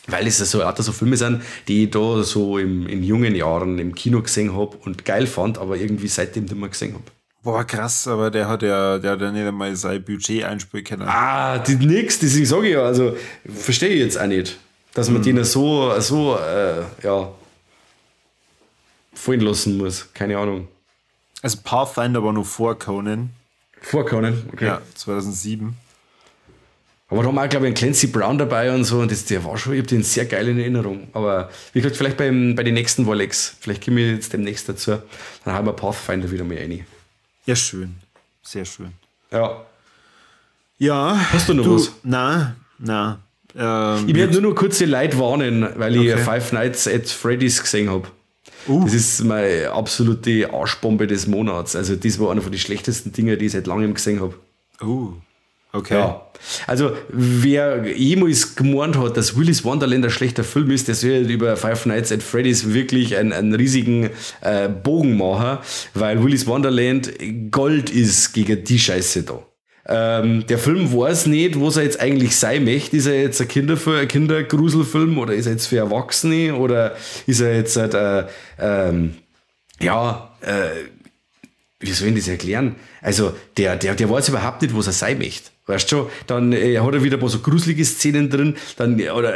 Weil es ja so, lauter so Filme sind, die ich da so in jungen Jahren im Kino gesehen habe und geil fand, aber irgendwie seitdem nicht mehr gesehen habe. Boah, krass, aber der hat ja nicht einmal sein Budget einspielen können. Ah, die nix, deswegen sage ich ja, also verstehe ich jetzt auch nicht, dass man den so fallen lassen muss, keine Ahnung. Also Pathfinder war noch vor Conan. Vor Conan, okay. Ja, 2007. Aber da haben wir auch, glaube ich, einen Clancy Brown dabei und so. Und das, der war schon, ich habe den sehr geil in Erinnerung. Aber wie gesagt, vielleicht bei den nächsten Warlex. Vielleicht komme ich jetzt demnächst dazu. Dann haben wir Pathfinder wieder mal rein. Ja, schön. Sehr schön. Ja. Ja. Hast du noch was? Nein, nein. Ich werde nur noch kurz die Leute warnen, weil ich Five Nights at Freddy's gesehen habe. Das ist meine absolute Arschbombe des Monats. Also das war einer von den schlechtesten Dinge, die ich seit langem gesehen habe. Okay. Ja. Also, wer jemals gemeint hat, dass Willy's Wonderland ein schlechter Film ist, der soll über Five Nights at Freddy's wirklich einen riesigen Bogen machen, weil Willy's Wonderland Gold ist gegen die Scheiße da. Der Film weiß nicht, was er jetzt eigentlich sein möchte. Ist er jetzt ein Kindergruselfilm oder ist er jetzt für Erwachsene oder ist er jetzt halt, wie soll ich das erklären? Also, der weiß überhaupt nicht, was er sein möchte. Weißt du schon? Dann hat er wieder ein paar so gruselige Szenen drin, dann, oder,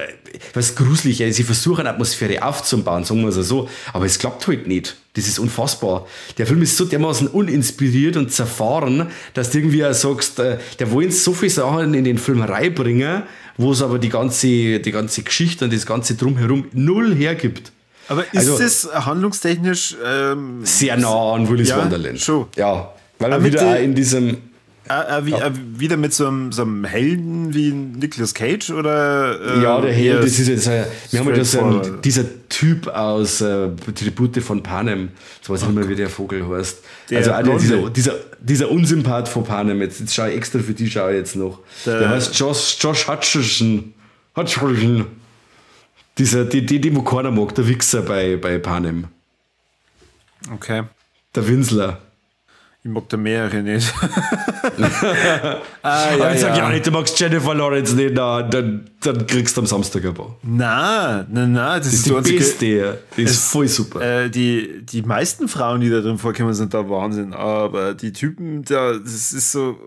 was gruselig, sie versuchen Atmosphäre aufzubauen, sagen wir es so, aber es klappt halt nicht. Das ist unfassbar. Der Film ist so dermaßen uninspiriert und zerfahren, dass du irgendwie auch sagst, der wollen so viele Sachen in den Film reinbringen, wo es aber die ganze Geschichte und das ganze Drumherum null hergibt. Aber ist also, das handlungstechnisch sehr nah an Willy's Wonderland? Schon. Ja, weil er wieder auch in diesem wieder mit so einem Helden wie Nicolas Cage oder? Ja, der Held, das ist jetzt wir haben ja so dieser Typ aus Tribute von Panem, jetzt weiß ich nicht mehr, wie der Vogel heißt. Der also dieser Unsympath von Panem, jetzt schaue ich extra für die schaue ich jetzt noch. Der heißt Josh Hutcherson. Hutcherson. Dieser, die, wo keiner mag, der Wichser bei Panem. Okay. Der Winsler. Ich mag da mehrere nicht. Aber ich sag ja nicht, du magst Jennifer Lawrence nicht, na, dann kriegst du am Samstag ein paar. Nein, das ist die beste. Die ist voll super. Die meisten Frauen, die da drin vorkommen, sind da Wahnsinn. Aber die Typen, da, das ist so.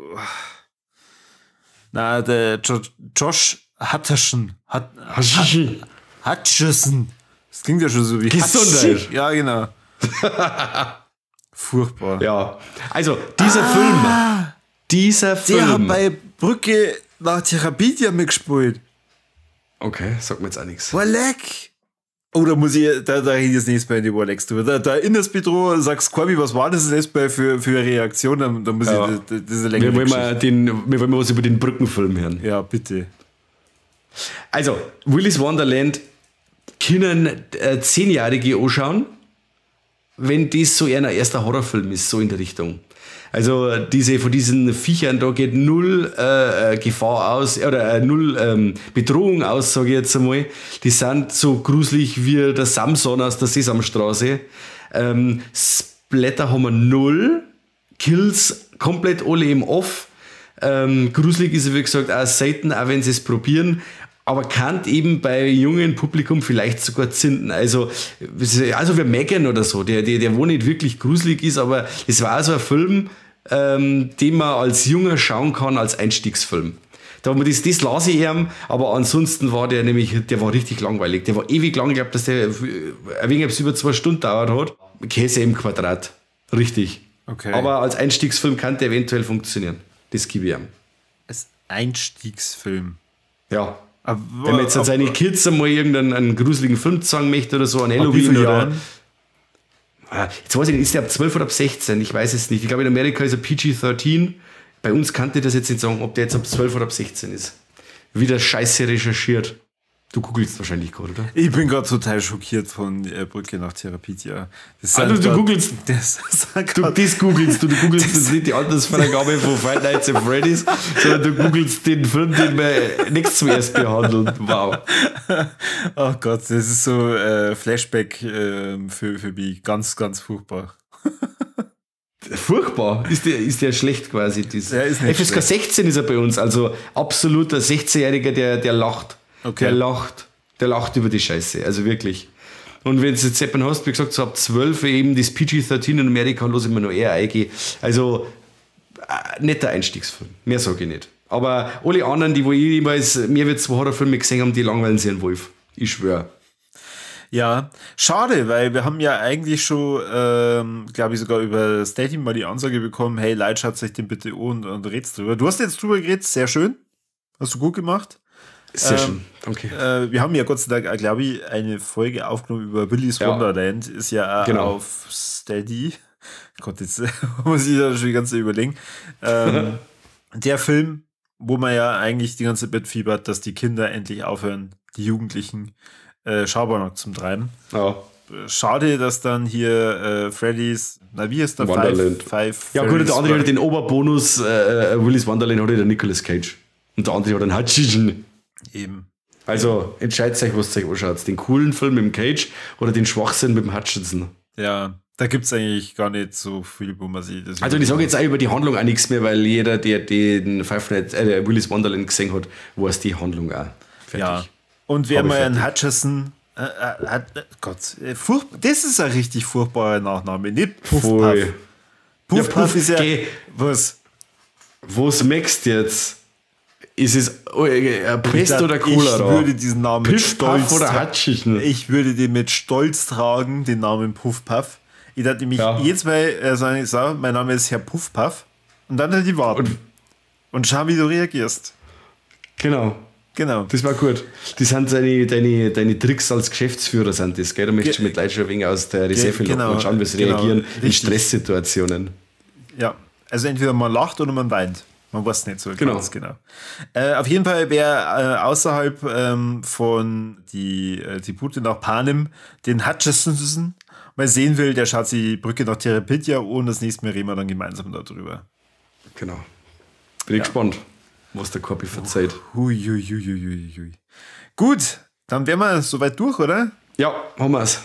Na, der Josh Hutcherson. Hutcherson. Das klingt ja schon so wie Gesundheit. Ja, genau. Furchtbar. Ja. Also, dieser Film. Der hat bei Brücke nach Therapedia mitgespielt. Okay, sagt mir jetzt auch nichts. Boah, leck. Oder muss ich, da rede ich das nächste Mal in die Warlex drüber. Da erinnerst du mich dran, sagst Corby, was war das das nächste Mal für eine Reaktion? Da muss ja. Ich, das ist eine längere Wir wollen mal was über den Brückenfilm hören. Ja, bitte. Also, Willy's Wonderland können 10-Jährige anschauen, wenn das so ein erster Horrorfilm ist, so in der Richtung. Also von diesen Viechern, da geht null Gefahr aus, oder null Bedrohung aus, sage ich jetzt einmal. Die sind so gruselig wie der Samson aus der Sesamstraße. Splatter haben wir null, Kills komplett alle im Off. Gruselig ist er, wie gesagt, auch selten, auch wenn sie es probieren. Aber kann eben bei jungen Publikum vielleicht sogar zünden. Also wie Megan oder so, der wo nicht wirklich gruselig ist, aber es war so ein Film, den man als Junger schauen kann, als Einstiegsfilm. Da das las ich ihm, aber ansonsten war der nämlich, der war richtig langweilig. Der war ewig lang, ich glaube, dass der ein wenig über 2 Stunden dauert hat. Käse im Quadrat. Richtig. Okay. Aber als Einstiegsfilm kann der eventuell funktionieren. Das gebe ich ihm. Als Einstiegsfilm? Ja. Aber, wenn man jetzt seine Kids einmal irgendeinen gruseligen Film zeigen möchte oder so, an Halloween oder. Jetzt weiß ich nicht, ist der ab 12 oder ab 16? Ich weiß es nicht. Ich glaube, in Amerika ist er PG-13. Bei uns kannte ich das jetzt nicht sagen, ob der jetzt ab 12 oder ab 16 ist. Wieder scheiße recherchiert. Du googelst wahrscheinlich gerade, oder? Ich bin gerade total schockiert von Brücke nach Terabithia. Du googelst. Das googelst du. Du googelst jetzt nicht die Altersfreigabe von Five Nights at Freddy's, sondern du googelst den Film, den wir nichts zuerst behandeln. Wow. Oh Gott, das ist so Flashback für mich. Ganz, ganz furchtbar. Furchtbar. Ist der schlecht quasi? Das ja, ist nicht FSK schlecht. 16 ist er bei uns, also absoluter 16-Jähriger, der lacht. Okay. Der lacht über die Scheiße, also wirklich. Und wenn du jetzt jemanden hast, wie gesagt, so ab 12 eben das PG-13 in Amerika, los immer noch eher eingehen. Also, netter Einstiegsfilm, mehr sage ich nicht. Aber alle anderen, die wo ich jeweils mehr als 2 Horrorfilme gesehen haben, die langweilen sich einen Wolf. Ich schwöre. Ja, schade, weil wir haben ja eigentlich schon, glaube ich, sogar über Steady mal die Ansage bekommen, hey, Leute, schaut euch den bitte an und red's drüber. Du hast jetzt drüber geredet, sehr schön. Hast du gut gemacht. Sehr schön, danke. Wir haben ja Gott sei Dank, glaube ich, eine Folge aufgenommen über Willy's Wonderland. Ist ja auch auf Steady. Gott, jetzt muss ich da schon die ganze Zeit überlegen. Der Film, wo man ja eigentlich die ganze Zeit mitfiebert, dass die Kinder endlich aufhören, die Jugendlichen Schabernack zum Treiben. Ja. Schade, dass dann hier Freddy's, na wie ist der Wonderland. Five ja gut, der andere hat den Oberbonus, Willy's Wonderland hat der Nicolas Cage. Und der andere hat einen Hutchinson. Eben. Also, entscheidet euch, was ihr euch anschaut. Den coolen Film mit dem Cage oder den Schwachsinn mit dem Hutchinson. Ja, da gibt es eigentlich gar nicht so viel, wo man sich das. Also, ich sage jetzt auch über die Handlung auch nichts mehr, weil jeder, der den Five Nights, Willy's Wonderland gesehen hat, weiß die Handlung auch. Fertig. Ja. Und wer mal einen Hutchinson. Gott, das ist ein richtig furchtbarer Nachname, nicht Puff Puff. Puff Puff ist ja. Was? Was merkst du jetzt? Ist es Pest oder Cholera? Ich würde diesen Namen mit Stolz oder Hutchinson. Ich würde den mit Stolz tragen, den Namen Puff Puff. Ich dachte nämlich jedes Mal sagen, so, mein Name ist Herr Puff Puff. Und dann halt die warten. Und schauen, wie du reagierst. Genau. Genau. Das war gut. Das sind deine Tricks als Geschäftsführer, sind das, gell? Du möchtest mit Leuten schon ein wenig aus der Reserve locken und schauen, wie sie reagieren in Stresssituationen. Ja, also entweder man lacht oder man weint. Man weiß nicht so ganz genau. Auf jeden Fall, wer außerhalb von die Tribute nach Panem den Hutchinson mal sehen will, der schaut sich die Brücke nach Terabithia an und das nächste Mal reden wir dann gemeinsam darüber. Genau. Bin ich gespannt, was der Korbi verzeiht. Hui, hui, hui, hui, hui. Gut, dann wären wir soweit durch, oder? Ja, haben wir es.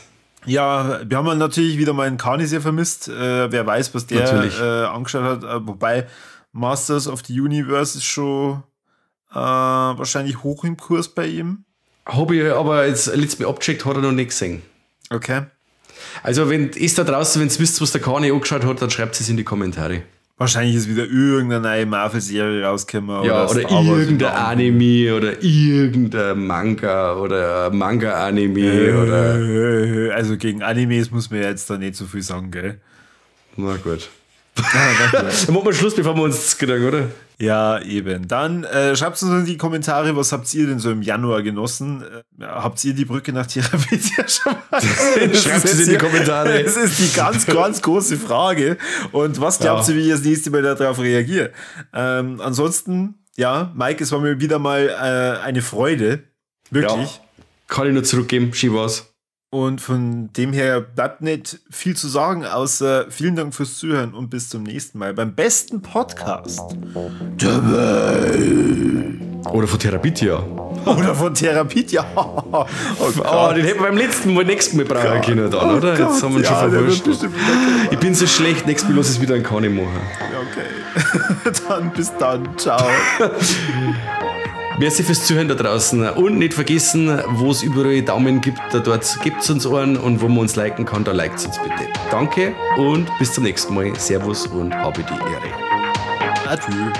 Ja, wir haben natürlich wieder mal einen Kani sehr vermisst. Wer weiß, was der angeschaut hat. Wobei Masters of the Universe ist schon wahrscheinlich hoch im Kurs bei ihm. Habe ich aber jetzt letztes Mal abgecheckt, hat er noch nicht gesehen. Okay. Also, wenn ist da draußen, wenn ihr wisst, was der Kani angeschaut hat, dann schreibt es in die Kommentare. Wahrscheinlich ist wieder irgendeine neue Marvel-Serie rausgekommen. Ja, oder irgendein Anime oder irgendein Manga oder Manga-Anime. Oder also gegen Animes muss man ja jetzt da nicht so viel sagen, gell? Na gut. Dann machen wir Schluss, bevor wir uns kriegen, oder? Ja, eben. Dann schreibt uns in die Kommentare, was habt ihr denn so im Januar genossen? Habt ihr die Brücke nach Therapedia schon mal gesehen? Schreibt es in die Kommentare. Das ist die ganz, ganz große Frage. Und was glaubt ihr, wie ich das nächste Mal darauf reagiere? Ansonsten, ja, Mike, es war mir wieder mal eine Freude. Wirklich. Ja, kann ich nur zurückgeben. Schön war's. Und von dem her bleibt nicht viel zu sagen, außer vielen Dank fürs Zuhören und bis zum nächsten Mal beim besten Podcast der Welt. Oder von Therapedia. Oder von Therapedia. Oh, oh, den hätten wir beim letzten Mal, nächsten Mal brauchen können dann, oder? Gott, jetzt haben wir ihn schon verwurscht. Ich bin so schlecht, nächstes Mal lass ich wieder einen Kani machen. Ja, okay. Dann bis dann. Ciao. Merci fürs Zuhören da draußen und nicht vergessen, wo es überall Daumen gibt, da dort gibt es uns einen und wo man uns liken kann, da liked uns bitte. Danke und bis zum nächsten Mal. Servus und habe die Ehre. Adieu.